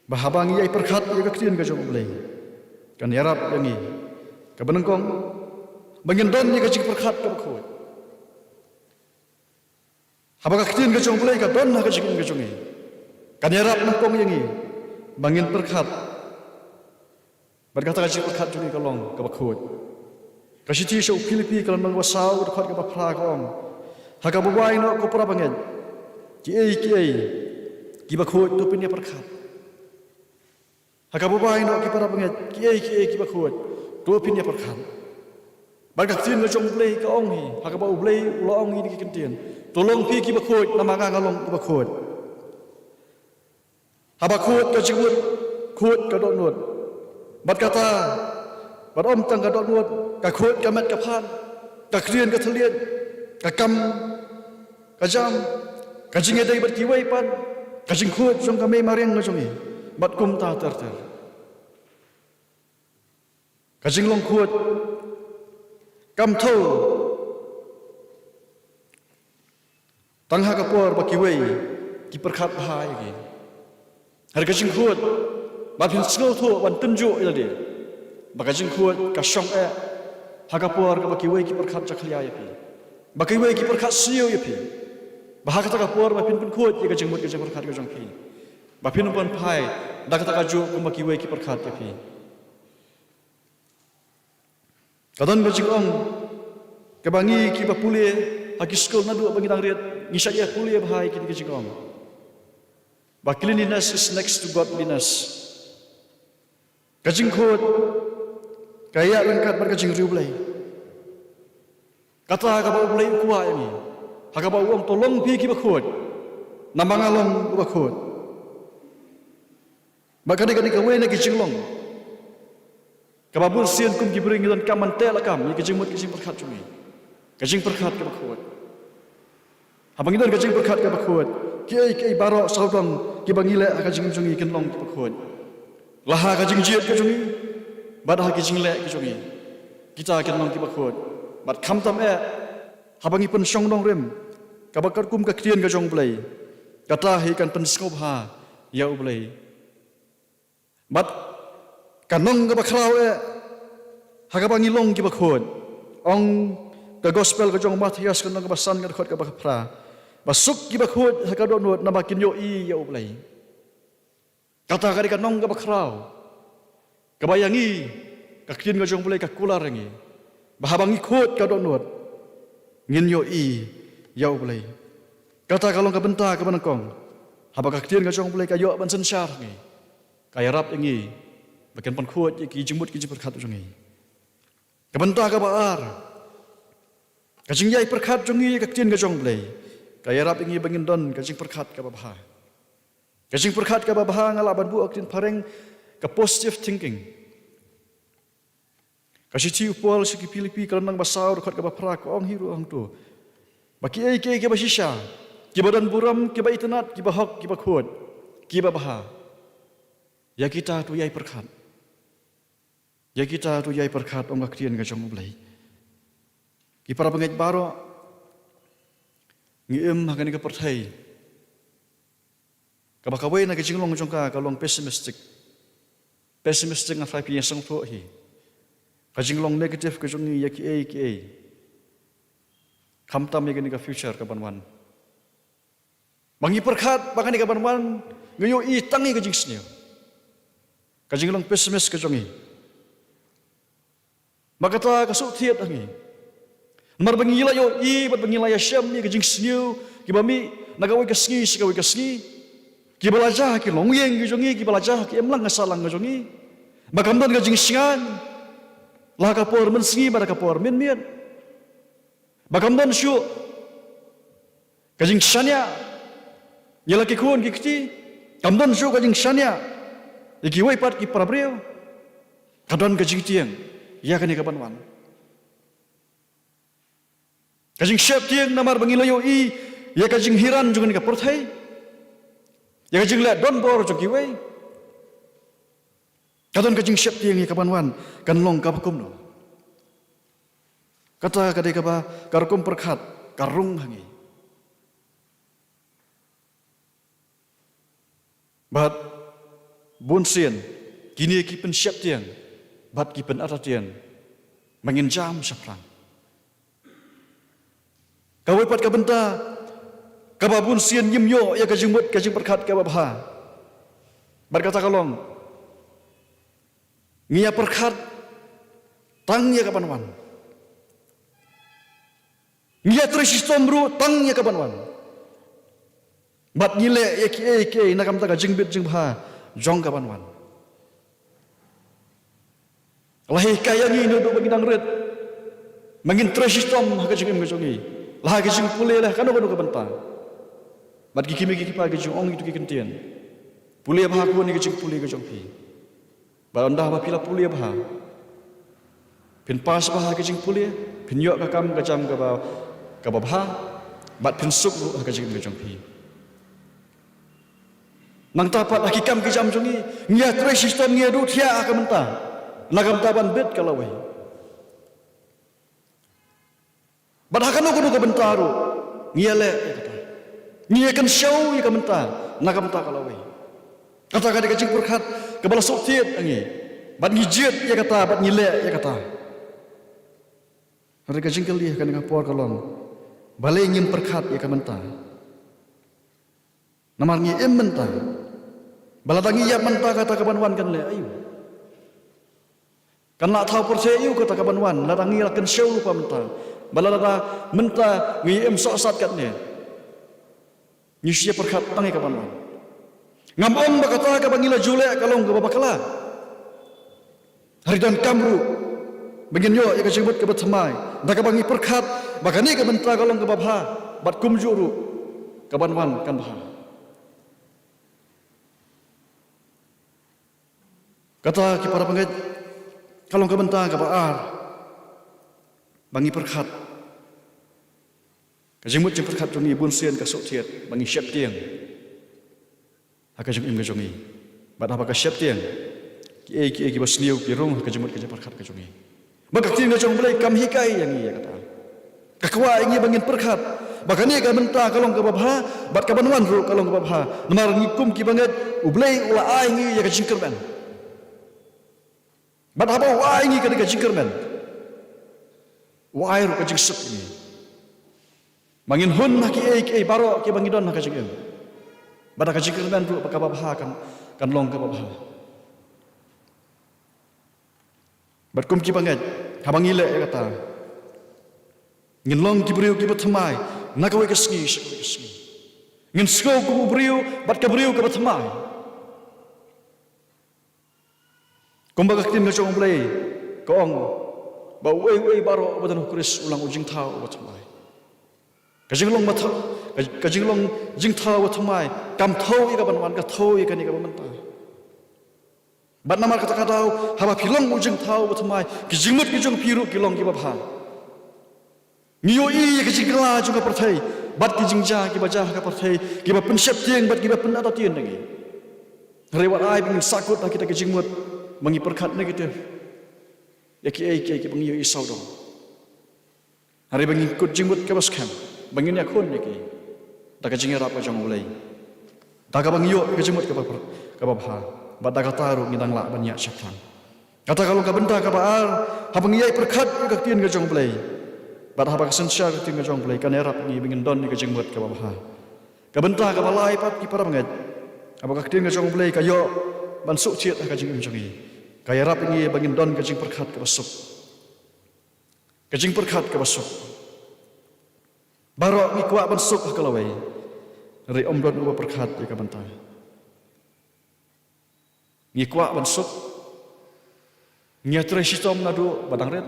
ba haba ngi ïai pyrkhat ïa ka ktien ka jong U Blei, kan ïarap ïa ngi, kaba nyngkong, ba ngin don ïa ka jingpyrkhat kaba khuid. Haba ka ktien ka jong U Blei ka don ha ka jingim ka jong ngi, kan ïarap nyngkong ïa ngi ba ngin pyrkhat. Bad kata ka jingpyrkhat jong ngi ka long kaba khuid. Ka shithi sha u Philippi ka lynnong ba saw, ka dkhot kaba phra ka ong: Ha kaba wai noh, ko para bangeit, kiei kiei kiba khuid to phin ïa pyrkhat. Ha kaba wai noh, ki para bangeit, kiei kiei kiba khuid to phin ïa pyrkhat. Bad ka ktien ka jong U Blei ka ong hi, ha kaba U Blei u la ong hi da ki ktien: To long phi kiba khuid, namar nga nga long kaba khuid. Haba khuid ka jingmut, khuid ka dohnud. Bad kata, bad ym tang ka dohnud, ka khuid ka met ka phad, ka ktien ka thylliej, ka kam ka jam, ka jingïadei bad kiwei pat, ka jingkhuid jong ka mei mariang ka jong ngi, bad kumta ter ter. Ka jinglong khuid kam thew tang ha ka por ba kiwei ki pyrkhat bha ïa ki. Hynrei ka jingkhuid, ba phin sngewthuh ban tynjuh ïa lade, ba ka jingkhuid ka shong eh ha ka por kaba kiwei ki pyrkhat jakhlia ïa phi, ba kiwei ki pyrkhat sniew ïa phi, ba ha kata ka por ba phin pynkhuid ïa ka jingmut ka jingpyrkhat ka jong phi, ba phin ym pynphai da kata kajuh kumba kiwei ki pyrkhat ïa phi. Ka don ka jingong kaba ngi kiba pule ha ki skul naduh ba ngi dang rit, ngi shait ïa pule bha ïa kine ki jingong, ba cleanliness is next to godliness. Ka jingkhuid ka ïaid ryngkat bad ka jingriewblei. Kata kaba U Blei u kwah ïa ngi, ha kaba u ong: To long phi kiba khuid, namar nga long uba khuid. Bad ka dei, ka dei kawei na ki jinglong kaba bun sien kum ki briew ngi donkam ban teh lakam ïa ki jingmut ki jingpyrkhat jong ngi, ka jingpyrkhat kaba khuid. Haba ngi don ka jingpyrkhat kaba khuid, kiei kiei baroh sawdong kiba ngi leh ha ka jingim jong ngi kin long kiba khuid. La ha ka jingjied ka jong ngi bad ha ki jingleh ki jong ngi, kita kin long kiba khuid. Bad khamtam eh haba ngi pynshong nongrim kaba katkum ka ktien ka jong U Blei, kata hi kan pynsngewbha ïa U Blei. Bad ka nong kaba khraw eh ha kaba ngi long kiba khuid, ong ka gospel ka jong u Mathaios ka lynnong kaba san ka dkhot kaba phra, ba suk kiba khuid ha ka dohnud, namar kin ïohi ïa U Blei. Kata ka dei ka nong kaba khraw kaba ïa ngi ka ktien ka jong U Blei ka kular ïa ngi, ba haba ngi khuid ka dohnud ngin ïohi ïa U Blei. Kata ka long ka bynta kaba nyngkong, haba ka ktien ka jong U Blei ka ïoh ban synshar ha ngi, ka ïarap ïa ngi ba kin pynkhuid ïa ki jingmut ki jingpyrkhat jong ngi. Ka bynta kaba ar, ka jingïai pyrkhat jong ngi ïa ka ktien ka jong U Blei ka ïarap ïa ngi ba ngin don ka jingpyrkhat kaba bha. Ka jingpyrkhat kaba bha nga lah ban buh ha ka ktien phareng ka positive thinking. Ka shithi u Paul sha ki Philippi ka lynnong ba saw, dkhot kaba phra ka ong hi ruh hangto, ba kiei kiei kiba shisha, kiba don burom, kiba itynnad, kiba hok, kiba khuid, kiba bha, ïa kita to ïai pyrkhat. Ïa kita to ïai pyrkhat, ong ka ktien ka jong U Blei. Ki para bangeit baroh, ngi im ha kane ka pyrthei kaba kawei na ka jinglong jong ka ka long pessimistic. Pessimistic, nga tharai phi ïa sngewthuh hi, ka jinglong negative ka jong ngi ïa kiei kiei, khamtam ïa kane ka future kaban wan. Ba ngi pyrkhat ba kane kaban wan ngi ïohi tang ïa ka jingsniew. Ka jinglong pessimist ka jong ngi, ba kata ka shu thied ha ngi. Namar ba ngi la ïohi bad ba ngi la ïashem ïa ka jingsniew kiba mih na kawei ka sngi sha kawei ka sngi. Kiba la jia ha ki longïing ki jong ngi, kiba la jia ha ki imlang ka sahlang ka jong ngi. Ba kam don ka jingshngaiñ la ka por mynsngi bad ka por mynmiet. Ba kam don shuh ka jingshaniah ïa la ki khun ki kti. Kam don shuh ka jingshaniah ïa kiwei pat ki para briew. Ka don ka jingtieng ïa kane ka ban wan. Ka jingsheptieng namar ba ngi la ïohi ïa ka jinghiran jong kane ka pyrthei, ïa ka jingleh donbor jong kiwei. Ka don ka jingsheptieng ïa ka ban wan kan long kaba kumno. Kata ka dei kaba ka rukom pyrkhat ka rung ha ngi. Bad bun sien kine ki pynsheptieng bad ki pynartatien ba ngin jam shaphrang. Kawei pat ka bynta kaba bun sien ngim ïoh ïa ka jingmut ka jingpyrkhat kaba bha. Bad kata ka long ngi ïa pyrkhat tang ïa ka ban wan. Ngi ïa trei shitom ruh tang ïa ka ban wan. Bad ngi leh ïa kiei kiei na ka bynta ka jingbit jingbha jong ka ban wan. La hikai ïa ngi naduh ba ngi dang rit ba ngin trei shitom ha ka jingim ka jong ngi, la ha ka jingpule, la ha kano kano ka bynta. Bad ki kmie ki kpa ki jingong ïa kito ki kyntien, pule bha khun ïa ka jingpule ka jong phi. Bad ynda ba phi la pule bha, phin pass bha ha ka jingpule, phin ïoh ka kam ka jam kaba, kaba bha, bad phin suk ruh ha ka jingim ka jong phi. Nangta pat ha ki kam ki jam jong ngi, ngi ïa trei shitom, ngi ïa duh thiah ha ka bynta, na ka bynta ban bit ka lawei. Bad ha kano kano ka bynta ruh ngi ïa leh ïa kata, ngi ïa kynshew ïa ka bynta na ka bynta ka lawei. Kata ka dei ka jingpyrkhat kaba la suk thied ha ngi. Bad ngi jied ïa kata bad ngi leh ïa kata. Hynrei ka jingkylli ha kane ka por ka long, balei ngim pyrkhat ïa ka bynta? Namar ngi im mynta ba lada ngi ïap mynta, kata ka ban wan kan leh aïu? Kan lah thaw pyrthei aïu kata ka ban wan lada ngi la kynshew lypa mynta? Ba lada mynta ngi im sohsat katne, ngi shu ïa pyrkhat tang ïa ka ban wan. Ngam ong ba kata kaba ngi la ju leh ka long kaba bakla. Hynrei donkam ruh ba ngin ïoh ïa ka jingmut kaba thymmai da kaba ngi pyrkhat ba kane ka bynta ka long kaba bha, bad kumjuh ruh ka ban wan kan bha. Kata ki para bangeit, ka long ka bynta kaba ar ba ngi pyrkhat. Ka jingmut jingpyrkhat jong ngi bun sien ka suk thied ba ngi sheptieng ha ka jingim ka jong ngi. Bad haba ka sheptieng, kiei kiei kiba sniew ki rung ha ka jingmut ka jingpyrkhat ka jong ngi. Ba ka ktien ka jong U Blei kam hikai ïa ngi ïa kata. Ka kwah ïa ngi ba ngin pyrkhat ba kane ka bynta ka long kaba bha, bad ka ban wan ruh ka long kaba bha. Namar ngi kum ki bangeit, U Blei u la ai ngi ïa ka jingkyrmen. Bad haba u ai ngi kane ka jingkyrmen, u ai ruh ka jingsuk ïa ngi ba ngin hun ha kiei kiei baroh kiba ngi don ha ka jingim. Bad ha ka jingkyrmen ruh ba kaba bha kan, kan long kaba bha. Bad kum ki bangeit, haba ngi leh ïa kata, ngin long ki briew kiba thymmai na kawei ka sngi sha kawei ka sngi. Ngin sngew kum u briew bad ka briew kaba thymmai. Kumba ka ktien ka jong U Blei ka ong ba uei uei baroh uba don ha U Khrist u long u jingthaw uba thymmai. Ka jinglong ba thaw, ka, ka jinglong jingthaw ba thymmai kam thew ïa ka ban wan, ka thew ïa kane kaba mynta. Bad namar kata ka daw, haba phi long u jingthaw ba thymmai, ki jingmut ki jong phi ruh ki long kiba bha. Ngi ïohi ïa ka jingkylla jong ka pyrthei bad ki jingjia kiba jia ha ka pyrthei, kiba pynsheptieng bad kiba pynartatien ïa ngi. Hynrei wat ai ba ngin sahkut ha kita ki jingmut ba ngi pyrkhat negative ïa kiei kiei kiba ngi ïohi sawdong. Hynrei ba ngin kut jingmut kaba skhem ba ngin ïakhun ïa ki da ka jingïarap ka jong U Blei, da kaba ngi ïoh ïa ka jingmut kaba, kaba bha. Bad da kata ruh ngi dang lah ban ïaid shaphrang. Kata ka long ka bynta kaba ar, haba ngi ïai pyrkhat ïa ka ktien ka jong U Blei, bad haba ka synshar ka ktien ka jong U Blei kan ïarap ïa ngi ba ngin don ïa ka jingmut kaba bha. Ka bynta kaba lai pat, ki para bangeit, haba ka ktien ka jong U Blei ka ïoh ban suk thied ha ka jingim jong ngi, ka ïarap ïa ngi ba ngin don ka jingpyrkhat kaba suk. Ka jingpyrkhat kaba suk. Baroh ngi kwah ban suk ha ka lawei, hynrei ym don uba pyrkhat ïa ka bynta. Ngi kwah ban suk. Ngi ïatrei shitom naduh ba dang rit,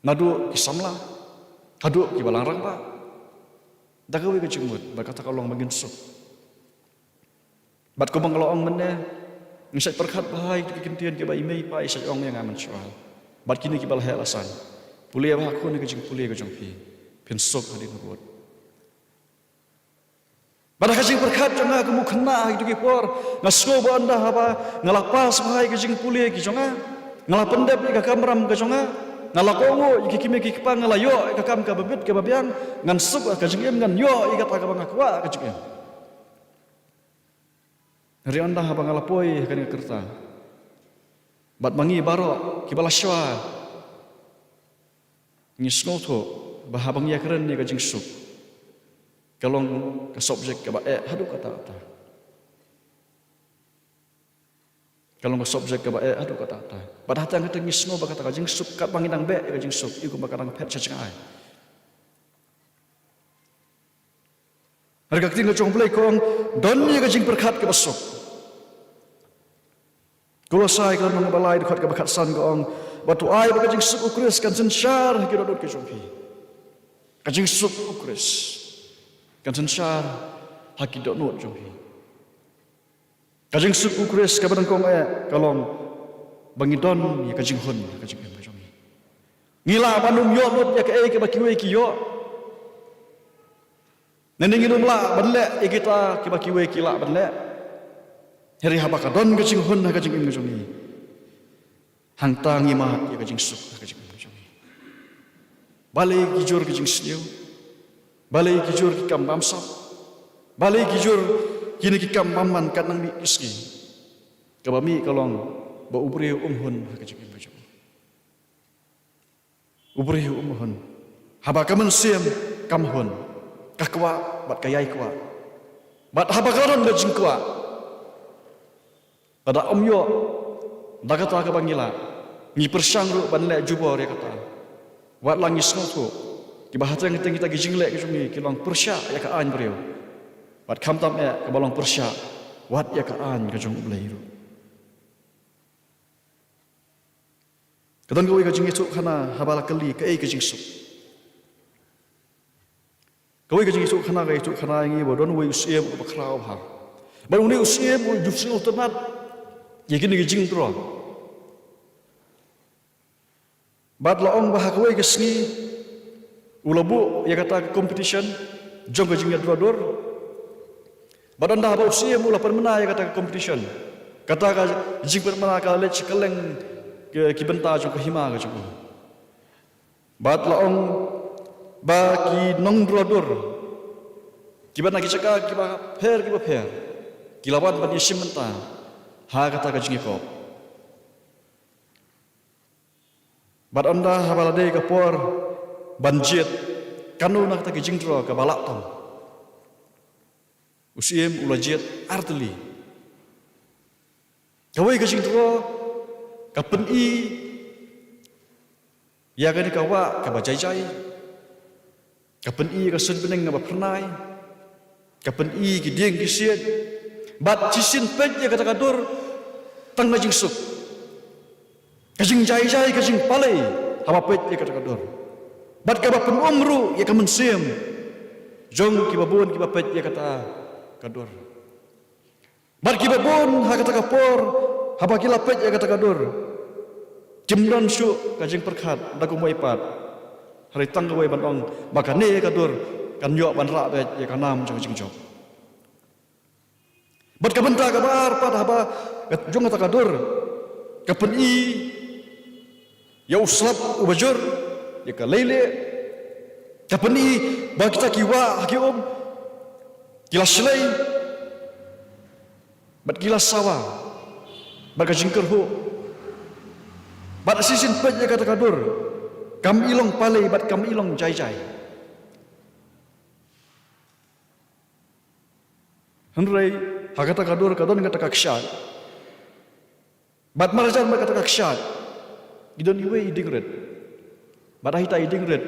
naduh ki samla haduh ki balang rangbah. Da kawei ka jingmut ba kata ka long ba ngin suk. Bad kumba nga la ong mynne, ngi sa pyrkhat bha ïa ki kyntien kiba i mei i pa i sa ong ïa nga mynshuwa. Bad kine kiba la heh la san, pule bha khun ïa ka jingpule ka jong phi, phin suk hadien ka vote. Bad ha ka jingpyrkhat jong nga kum u khynnah ha kito ki por, nga sngew ba ynda haba nga la pass bha ïa ka jingpule ki jong nga, nga la pyndep ïa ka kamram ka jong nga, nga la kohnguh ïa ki kmie ki kpa, nga la ïoh ïa ka kam kaba bit kaba biang, ngan suk ha ka jingim, ngan ïoh ïa kata kaba nga kwah ha ka jingim. Hynrei ynda haba nga la poi ha kane ka rta bad ma ngi baroh kiba la shwa, ngi sngewthuh ba haba ngi ïakren ïa ka jingsuk, ka long ka subject kaba eh haduh katta katta. Ka long ka subject kaba eh haduh katta katta. Bad hangta hangta ngi sngew ba kata ka jingsuk, katba ngi dang beh ïa ka jingsuk, i kumba ka dang phet sha jngai. Hynrei ka ktien ka jong U Blei ka ong, don ïa ka jingpyrkhat kaba suk. Kolosai ka lynnong ba lai, dkhot kaba khatsan ka ong, bad to ai ba ka jingsuk U Khrist kan synshar ha ki dohnud ki jong phi. Ka jingsuk U Khrist kan synshar ha ki dohnud jong phi. Ka jingsuk U Khrist kaba nyngkong eh ka long ba ngi don ïa ka jinghun ha ka jingim ka jong ngi. Ngi lah ban ym ïoh lut ïa kaei kaba kiwei ki ïoh. Ngi ym lah ban leh ïa kita kiba kiwei ki lah ban leh. Hynrei haba ka don ka jinghun ha ka jingim ka jong ngi, hangta ngi mad ïa ka jingsuk ha ka jingim ka jong ngi. Balei ki jur ki jingsniew, balei ki jur ki kam bamsap, balei ki jur kine ki kam bymman kat nang mih ki sngi. Kaba mih ka long ba u briew um hun ha ka jingim ka jong u. U briew um hun. Haba ka mynsiem kam hun, ka kwah bad ka ïai kwah. Bad haba ka don ka jingkwah, lada ym ïoh da kata kaba ngi lah, ngi pyrshang ruh ban leh jubor ïa kata. Wat la ngi sngewthuh kiba hateng hateng kita ki jingleh ki jong ngi ki long pyrshah ïa ka aiñ briew, bad khamtam eh kaba long pyrshah wat ïa ka aiñ ka jong U Blei ruh. Ka don kawei ka jingïathuhkhana haba la kylli kaei ka jingsuk. Kawei ka jingïathuhkhana ka ïathuhkhana ïa ngi ba don uwei u syiem uba khraw bha. Bad une u syiem u ju sngewtynnat ïa kine ki jingdro. Bad la ong ba ha kawei ka sngi u la buh ïa kata ka competition jong ka jingïadro dur. Bad ynda haba u syiem u la pynmynna ïa kata ka competition, kata ka jingpynmynna ka la leit sha kylleng ki, ki bynta jong ka hima ka jong u. Bad la ong ba ki nongdro dur kiba na ki jaka kiba pher kiba pher ki la wan ban ïashim bynta ha kata ka jingïakop. Bad ynda haba la dei ka por ban jied, kano na kata ki jingdro kaba lah tam, u syiem u la jied artylli. Kawei ka jingdro ka pyni ïa kane ka wah kaba jai jai. Ka pyni ka suiñbneng kaba phyrnai. Ka pyni ki dieng ki siej. Bad shisien peit ïa kata ka dur, tang ka jingsuk, ka jingjai jai, ka jingpalei haba peit ïa kata ka dur. Bad kaba pynum ruh ïa ka mynsiem jong kiba bun kiba peit ïa kata ka dur. Bad kiba bun ha kata ka por haba ki la peit ïa kata ka dur, kim don shuh ka jingpyrkhat da kumwei pat, hynrei tang kawei ban ong ba kane ka dur kan ïoh ban rah beit ïa ka nam jong ka jingjop. Bad ka bynta kaba ar pat haba jong kata ka dur, ka pyni ïa u slap uba jur, ïa ka leilieh. Ka pyni ba kita ki wah ha ki um ki la shlei bad ki la sawa bad ka jingkyrhuh. Bad shisien peit ïa kata ka dur, kam i long palei bad kam i long jai jai. Hynrei ha kata ka dur ka don kata ka kshaid. Bad marjan bad kata ka kshaid, ki don iwei i dieng rit. Bad ha ita i dieng rit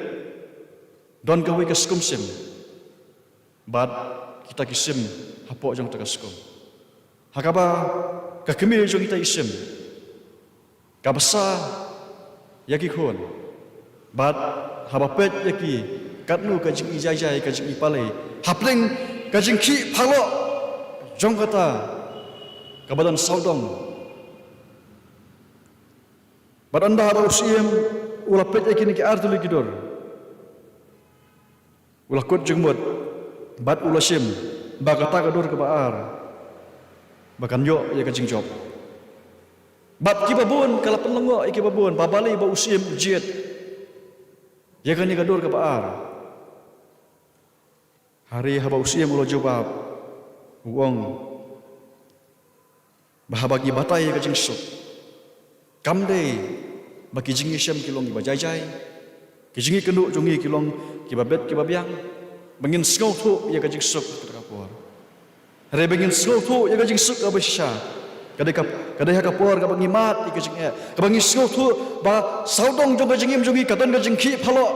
don kawei ka skum sim. Bad kita ki sim hapoh jong kata ka skum. Ha kaba ka kmie jong ita i sim ka bsa ïa ki khun, bad haba peit ïa ki, katno ka jingïajaijai, ka jingïapalei, hapdeng ka jingkhih phalok jong kata kaba don sawdong. Bad ynda ba u syiem u la peit ïa kine ki ar tylli ki dur, u la kut jingmut bad u la shim ba kata ka dur kaba ar ba kan ïoh ïa ka jingjop. Bad kiba bun, ka la pynlyngngoh ïa kiba bun ba balei ba u syiem u jied ïa kane ka dur kaba ar. Hynrei haba u syiem u la jubab, u ong ba haba ngi batai ïa ka jingsuk, kam dei ba ki jingïashem ki long kiba jaijai, ki jingïakynduh jong ngi ki long kiba bit kiba biang, ba ngin sngewthuh ïa ka jingsuk ha kata ka por. Hynrei ba ngin sngewthuh ïa ka jingsuk kaba shisha ka dei ka, ka dei ha ka por kaba ngi mad ïa ka jingeh, kaba ngi sngewthuh ba sawdong jong ka jingim jong ngi ka don ka jingkhih phalok,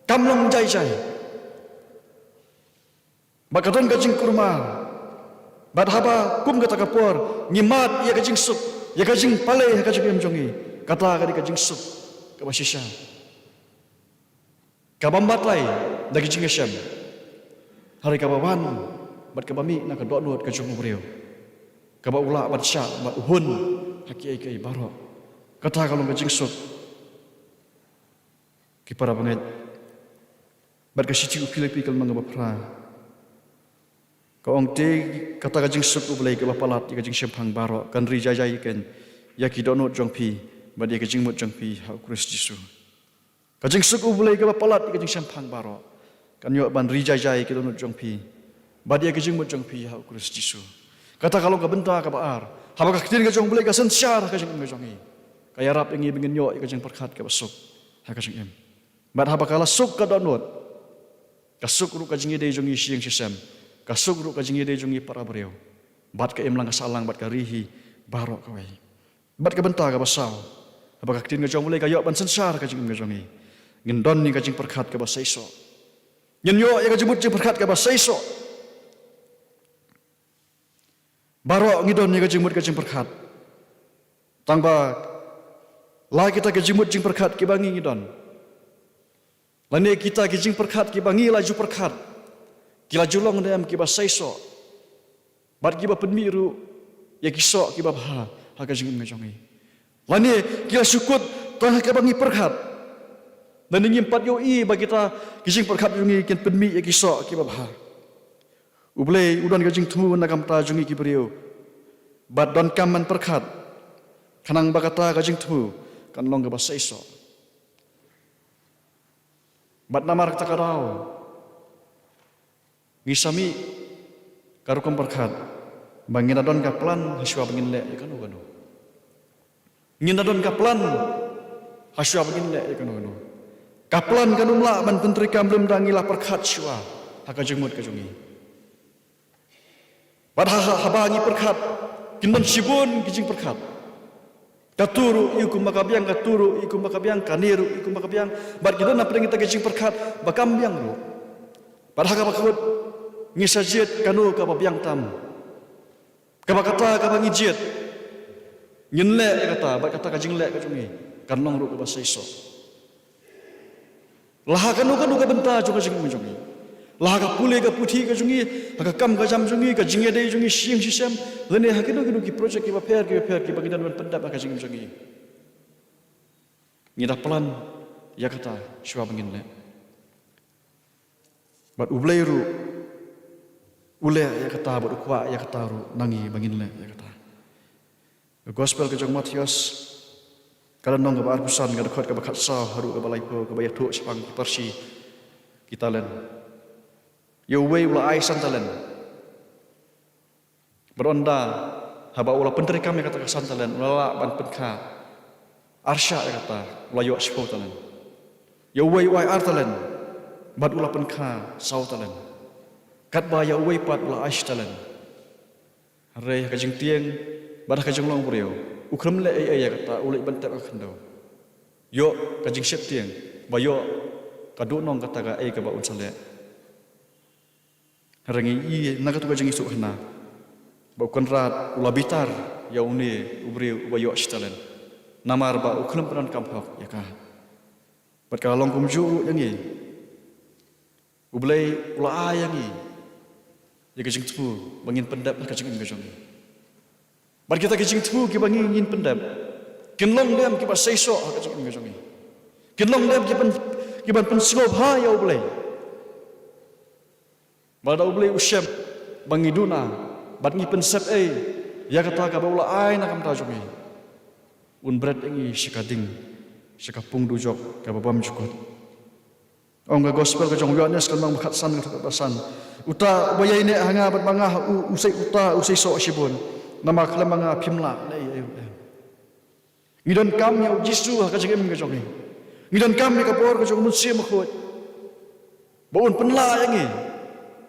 kam long jaijai, ba ka don ka jingkulmar. Bad haba kum kata ka por ngi mad ïa ka jingsuk, ïa ka jingpalei ha ka jingim jong ngi, kata ka dei ka jingsuk kaba shisha, kaba ym batai da ki jingïashem, hynrei kaba wan bad kaba mih na ka dohnud ka jong u briew, kaba u lah ban shah bad u hun ha kiei kiei baroh. Kata ka long ka jingsuk. Ki para bangeit, bad ka shithi u Philippi ka lynnong kaba phra ka ong, te kata ka jingsuk U Blei kaba palat ïa ka jingshemphang baroh kan ri jaijai ïa ki dohnud jong phi bad ïa ka jingmut jong phi ha U Khrist Jisu. Ka jingsuk U Blei kaba palat ïa ka jingshemphang baroh kan ïoh ban ri jaijai ïa ki dohnud jong phi bad ïa ka jingmut jong phi ha U Khrist Jisu. Kata ka long ka bynta kaba ar. Haba ka ktien ka jong U Blei ka synshar ha ka jingim ka jong ngi, ka ïarap ïa ngi ba ngin ïoh ïa ka jingpyrkhat kaba suk ha ka jingim. Bad haba ka la suk ka dohnud, ka suk ruh ka jingïadei jong ngi sha ïing sha sem, ka suk ruh ka jingïadei jong ngi para briew, bad ka imlang ka sahlang bad ka ri hi baroh kawei. Bad ka bynta kaba saw, haba ka ktien ka jong U Blei ka ïoh ban synshar ha ka jingim ka jong ngi, ngin don ïa ka jingpyrkhat kaba seisoh. Ngin ïoh ïa ka jingmut jingpyrkhat kaba seisoh. Baroh ngi don ïa ka jingmut ka jingpyrkhat. Tang ba la kita ki jingmut jingpyrkhat kiba ngi ngi don, lane kita ki jingpyrkhat kiba ngi la ju pyrkhat, ki la ju long ne em kiba seisoh, bad kiba pynmih ruh ïa ki soh kiba bha ha ka jingim ka jong ngi, lane ki la shu kut tang ha kaba ngi pyrkhat, lane ngim pat ïohi ba kita ki jingpyrkhat jong ngi kin pynmih ïa ki soh kiba bha. U Blei u don ka jingthmu na ka bynta jong ngi ki briew, bad donkam ban pyrkhat, khnang ba kata ka jingthmu kan long kaba seisoh. Bad namar kata ka daw, ngi sa mih ka rukom pyrkhat ba ngin da don ka plan ha shuwa ba ngin leh ïa kano kano. Ngin da don ka plan ha shuwa ba ngin leh ïa kano kano. Ka plan kan ym lah ban pyntreikam lymda ngi la pyrkhat shuwa ha ka jingmut ka jong ngi. Bad ha, ha, haba ngi pyrkhat, kin don shibun ki jingpyrkhat. Katu ruh ïa kumba ka biang, katu ruh ïa kumba ka biang, kane ruh ïa kumba ka biang. Bad ki don na pdeng kita ki jingpyrkhat ba kam biang ruh. Bad ha kaba kut, ngi sa jied kano kaba biang tam. Kaba kata kaba ngi jied, ngin leh ïa kata, bad kata ka jingleh ka jong ngi kan long ruh kaba seisoh. La ha kano kano ka bynta jong ka jingim jong ngi, la ha ka pule ka puthi ka jong ngi, ha ka kam ka jam jong ngi, ka jingïadei jong ngi sha ïing sha sem, lane ha kino kino ki project kiba pher kiba pher kiba ngi dang ban pyndep ha ka jingim jong ngi, ngi da plan ïa kata shuwa ba ngin leh. Bad U Blei ruh u leh ïa kata bad u kwah ïa kata ruh na ngi ba ngin leh ïa kata. Ka Gospel ka jong u Mathaios, ka lynnong kaba arphew san, ka dkhot kaba khatsaw haduh kaba laiphew, kaba ïathuh shaphang ki parsi ki talent. Ïa uwei u la ai san talent. Bad ynda, haba u la pyntreikam ïa kata ka san talent, u la lah ban pynkha arshah ïa kata, u la ïoh shiphew talent. Ïa uwei u ai ar talent, bad u la pynkha saw talent. Katba ïa uwei pat u la ai shi talent. Hynrei ha ka jingtieng bad ha ka jinglong briew, u khlem leh ei ei ïa kata, u leit ban tep ha ka khyndew, ïoh ka jingsheptieng ba ïoh ka duhnong kata kaei kaba un sa leh. Hynrei ngi i na katu ka jingïasuk hana, Ba u Konrad u la bitar ïa une u briew uba ïoh shi talent, namar ba u khlem pyndonkam hok ïa ka. Bad ka la long kumjuh ruh ïa ngi. U Blei u la ai ïa ngi ïa ka jingthmu ba ngin pyndep ha ka jingim ka jong ngi. Bad kita ki jingthmu kiba ngi ngin pyndep kin long dem kiba seisoh ha ka jingim ka jong ngi. Kin long dem kiban, kiban pynsngewbha ïa U Blei. Ba lada U Blei u shem ba ngi duna bad ngi pynsep ei ïa kata kaba u la ai na ka bynta jong ngi, un bret ïa ngi sha ka ding, sha ka pung dujok kaba bymjukut. Ong ka gospel ka jong u Ïoannis ka lynnong ba khatsan ka dkhot ba san: Uta uba ïaineh ha nga bad ma nga ha u, u sei, uta u seisoh shibun. Namar khlem ma nga phim lah leh ei ei ruh em. Ngi donkam ïa U Jisu ha ka jingim ka jong ngi. Ngi donkam ïa ka bor ka jong U Mynsiem Bakhuid ba un pynlah ïa ngi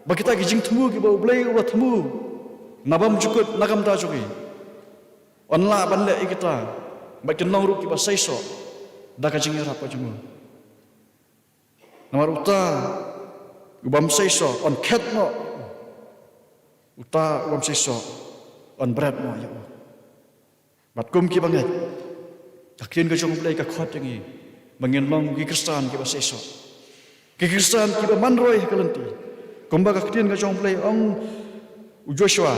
ba kita ki jingthmu kiba U Blei u la thmu na bymjukut na ka bynta jong ngi, un lah ban leh ïa kita bad kin long ruh kiba seisoh da ka jingïarap ka jong u. Namar uta u bym seisoh un khet noh, uta u bym seisoh un bret noh ïa u. Bad kum kiba ngeit, ka ktien ka jong U Blei ka khot ïa ngi ba ngin long ki Khristan kiba seisoh, ki Khristan kiba man roi ha ka lynti. Kumba ka ktien ka jong U Blei ong u Joshua,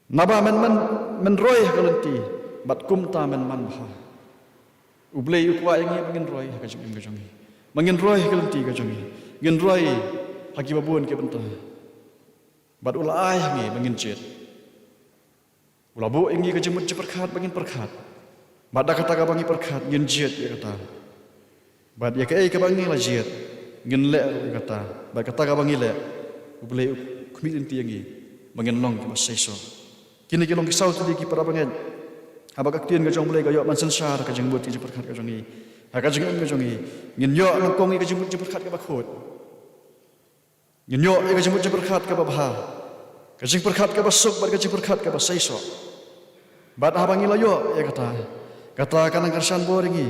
naba men, men, men roi ha ka lynti bad kumta men man bha. U Blei u kwah ïa ngi ba ngin roi ha ka jingim ka jong ngi, ba ngin roi ha ka lynti ka jong ngi, ngin roi ha kiba bun ki bynta. Bad u la ai ha ngi ba ngin jied. U la buh ïa ngi ka jingmut jingpyrkhat ba ngin pyrkhat. Bad da kata kaba ngi pyrkhat ngin jied ïa kata. Bad ïa kaei kaba ngi la jied ngin leh ruh ïa kata. Bad kata kaba ngi leh, U Blei u khmih lynti ïa ngi ba ngin long kiba seisoh. Kine ki long ki saw tylli ki para bangeit haba ka ktien ka jong U Blei ka ïoh ban synshar ha ka jingmut ka jingpyrkhat ka jong ngi, ha ka jingim ka jong ngi. Ngin ïoh nyngkong ïa ka jingmut jingpyrkhat kaba khuid. Ngin ïoh ïa ka jingmut jingpyrkhat kaba bha, ka jingpyrkhat kaba suk bad ka jingpyrkhat kaba seisoh. Bad haba ngi la ïoh ïa kata, kata ka nang kyrshan bor ïa ngi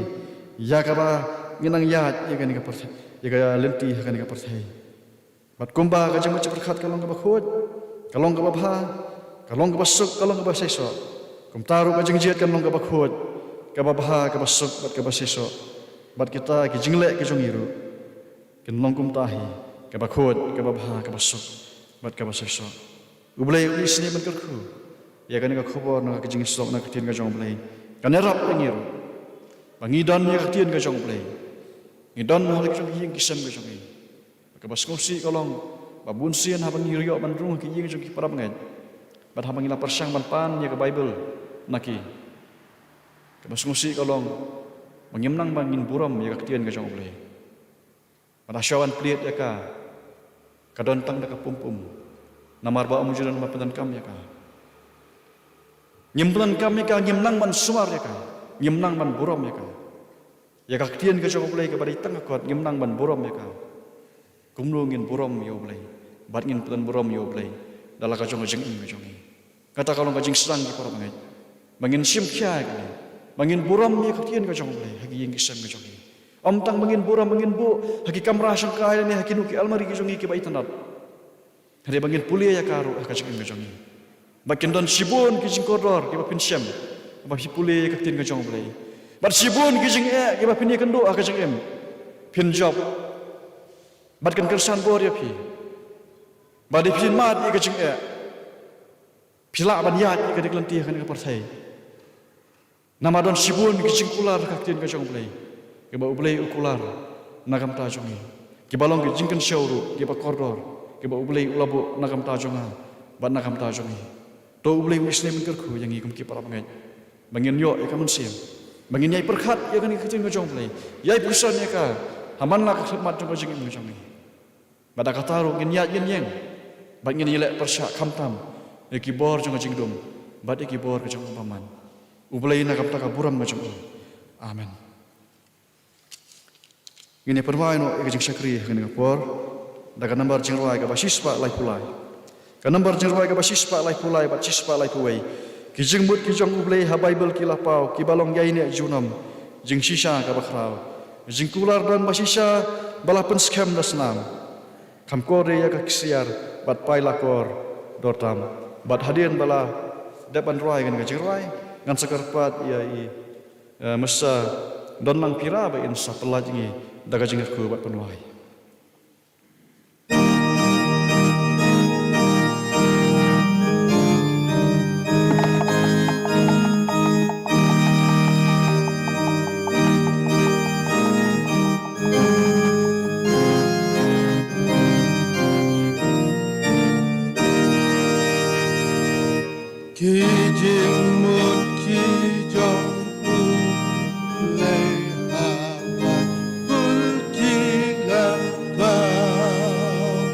ïa kaba ngin nang ïaid ïa kane ka pyrthei, ïa ka lynti ha kane ka pyrthei. Bad kumba ka jingmut jingpyrkhat ka long kaba khuid, ka long kaba bha, ka long kaba suk, ka long kaba seisoh, kumta ruh ka jingjied kan long kaba khuid, kaba bha, kaba suk bad kaba seisoh. Bad kita ki jingleh ki jong ngi ruh kin long kumta hi, kaba khuid, kaba bha, kaba suk bad kaba seisoh. U Blei u isynei ban kyrkhu ïa kane ka khubor na ka jingsuk na ka ktien ka jong U Blei. Kan ïarap ïa ngi ruh ba ngi don ïa ka ktien ka jong U Blei, ngi don ha la ki jong ki ïing ki sem ka jong ngi. Kaba sngewsih ka long ba bun sien haba ngi ïoh ban rung ha ki ïing jong ki para bangeit, bad haba ngi la pyrshang ban pan ïa ka Baibl na ki, kaba sngewsih ka long ba ngim nang ban ngin burom ïa ka ktien ka jong U Blei. Bad haba shuwa ban plied ïa ka, ka don tang da ka pum pum. Namar ba ym ju don ba pyndonkam ïa ka. Ngim pyndonkam ïa ka, ngim nang ban sumar ïa ka, ngim nang ban burom ïa ka. Ïa ka ktien ka jong U Blei kaba dei tang ka kot ngim nang ban burom ïa ka. Kumno ngin burom ïa U Blei bad ngin pynburom ïa U Blei da la ka jong ka jingim ka jong ngi? Kata ka long ka jingsdang ki para bangeit, ba ngin shim khia ïa kane, ba ngin burom ïa ka ktien ka jong U Blei ha ki ïing ki sem ka jong ngi. Ym tang ba ngin burom, ba ngin buh ha ki kamra shongkai lane ha kino ki almari ki jong ngi kiba itynnad. Hynrei ba ngin pule ïa ka ruh ha ka jingim ka jong ngi. Ba kin don shibun ki jingkordor kiba phin shem ba phi pule ïa ka ktien ka jong U Blei. Bad shibun ki jingeh kiba phin ïakynduh ha ka jingim phin jop. Bad kan kyrshan bor ïa phi ba dei phin mad ïa ka jingeh, phi lah ban ïaid ïa ka dei ka lynti ha kane ka pyrthei. Namar don shibun ki jingkular ha ka ktien ka jong U Blei, kiba U Blei u kular na ka bynta jong ngi, kiba long ki jingkynshew ruh kiba kordor, kiba U Blei u la buh na ka bynta jong nga bad na ka bynta jong ngi. To U Blei un isynei ban kyrkhu ïa ngi kum ki para bangeit, ba ngin ïoh ïa ka mynsiem, ba ngin ïai pyrkhat ïa kane ka ktien ka jong U Blei, ïai pyrshang ïa ka ha man la ka khyllipmat jong ka jingim ka jong ngi. Bad da kata ruh ngin ïaid ngin ïeng bad ngin ïaleh pyrshah khamtam ïa ki bor jong ka jingdum bad ïa ki bor ka jong u bymman. U Blei na ka bynta ka burom ka jong u. Amen. Ngin ïa pynwai noh ïa ka jingshakri ha kane ka por da ka nambar jingrwai kaba shispah laiphew lai. Ka nambar jingrwai kaba shispah laiphew lai bad shispah laiphew wei. Ki jingmut ki jong U Blei ha Baibl ki la paw kiba long ïaineh junom, jingshisha kaba khraw, jingkular don ba shisha ba la pynskhem da snam. Kham kordei ïa ka ksiar bad pailakor Dotam. Bad hadien ba la dep ban rwai kane ka jingrwai, ngan sa kyrpad ïa i, eh, Mister Donlang Pira ba in sa pyllait ïa ngi da ka jingkyrkhu bad pynwai. Ki jingmut ki jong u Blei ha Baibl ki la pau,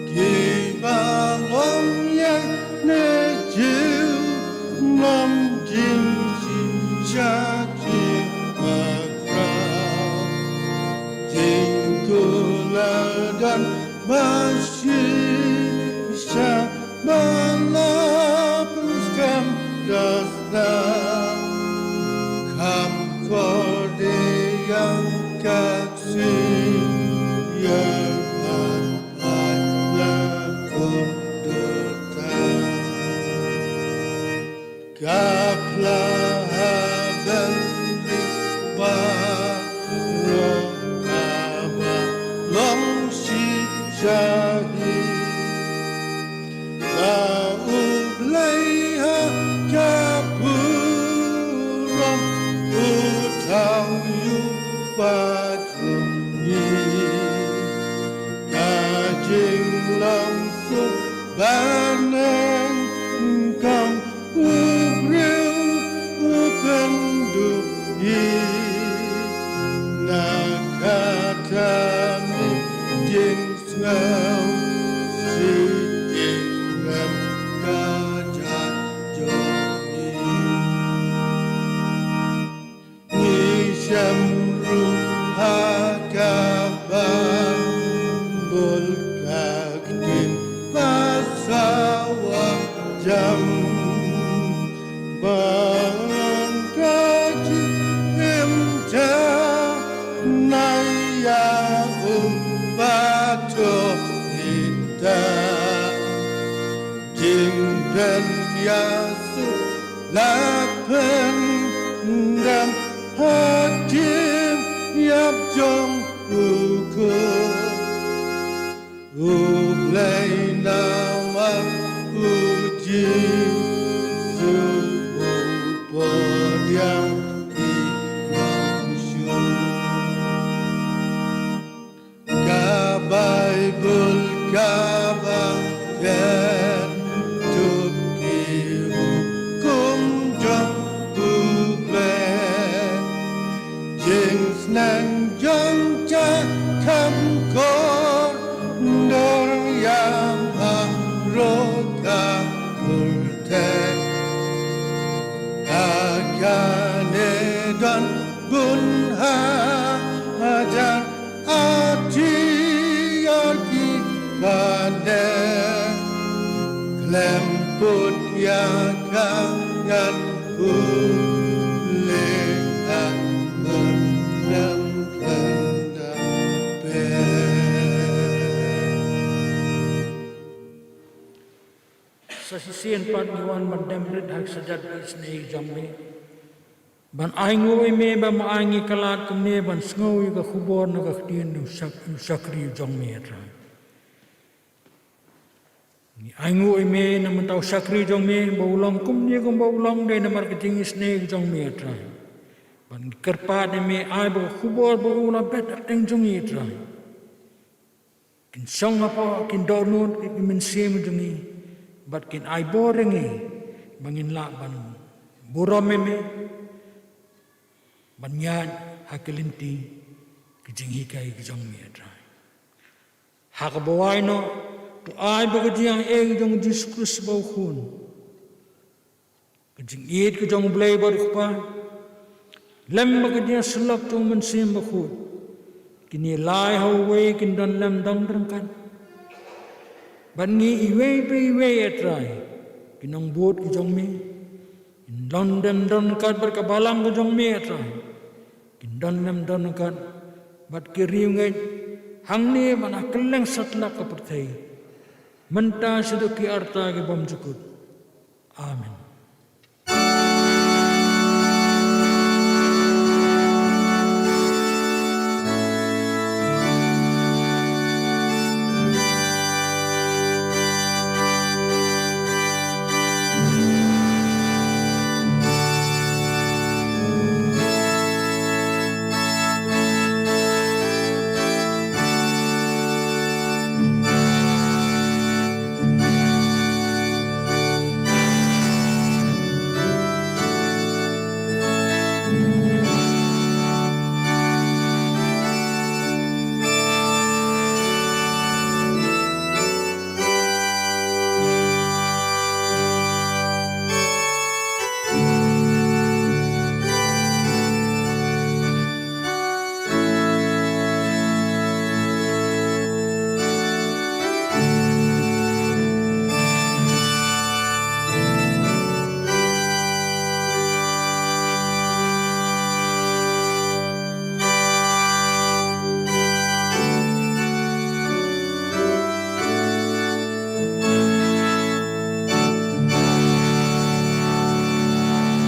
kiba long ïa ne Jiw, nym jingshisha jingbakhraw. Jingkular don ba shisha ba la pynskhem da sdang. Kham kordit ïa ka ksiew ïa ka ai la kordor tang. Ka phla ha bynriew baroh kaba long shisha hi. Ba U Blei ha ka burom u thaw ïa u ba jong ngi. Ka jinglong suk ba nyngkong u briew u pynduh ïa na kata mi jingsngew shi jingrem ka jait jong ngi. Ngi shem ruh ha ka Baibl ka ktien ba sawa jam, ba ong ka jingim janai ïa u ba thoh ïa ta. Jingpynïasoh la pyndem ha jingïap jong u Khun U Blei namar u Jisu u pdiang ki nongshun. Ka Baibl kaba ktien, to ki hukum jong U Blei. Jingsneng jong ka kham kordor ïa baroh ka pyrthei. Ha kane don bun hajar artylli ki ba dei khlem put ïa ka ngan pule, ngan put khlem khlem da pher. Sa shisien pat ngi wan ban dem rit ha ka sha jait isynei jong me. Ban ainguh ïa me ba me ai ngi ka lad kumne ban sngew ïa ka khubor na ka ktien u shak-, u shakri jong me, A Trai. Ngi ainguh ïa me na mynta u shakri jong me ba u long kumne kumba u long dei namar ka jingisynei jong me, A Trai. Ban ngi kyrpad ïa me ai ba ka khubor ba u la bet hapdeng jong ngi, A Trai. Kin shong hapoh, kin dohnud ïa ki mynsiem jong ngi, bad kin ai bor ïa ngi ba ngin lah ban burom ïa me, ban ïaid ha ki lynti ki jinghikai ki jong me, A Trai. Ha kaba wai noh, to ai ba ka jingaiei jong u Jisu Khrist uba u Khun, ka jingïeit ka jong U Blei bad U Kpa, lem bad ka jingïasyllok jong U Mynsiem Bakhuid, kin ïalai ha uwei, kin don lem don ryngkat bad ngi iwei pa iwei, A Trai. Ki nongbud ki jong me kin don lem don ryngkat bad ka balang ka jong me, A Trai. Kin don lem don ryngkat bad ki riewngeit hangne bad ha kylleng satlak ka pyrthei. Mynta shaduh ki arta ki bymjukut. Amen.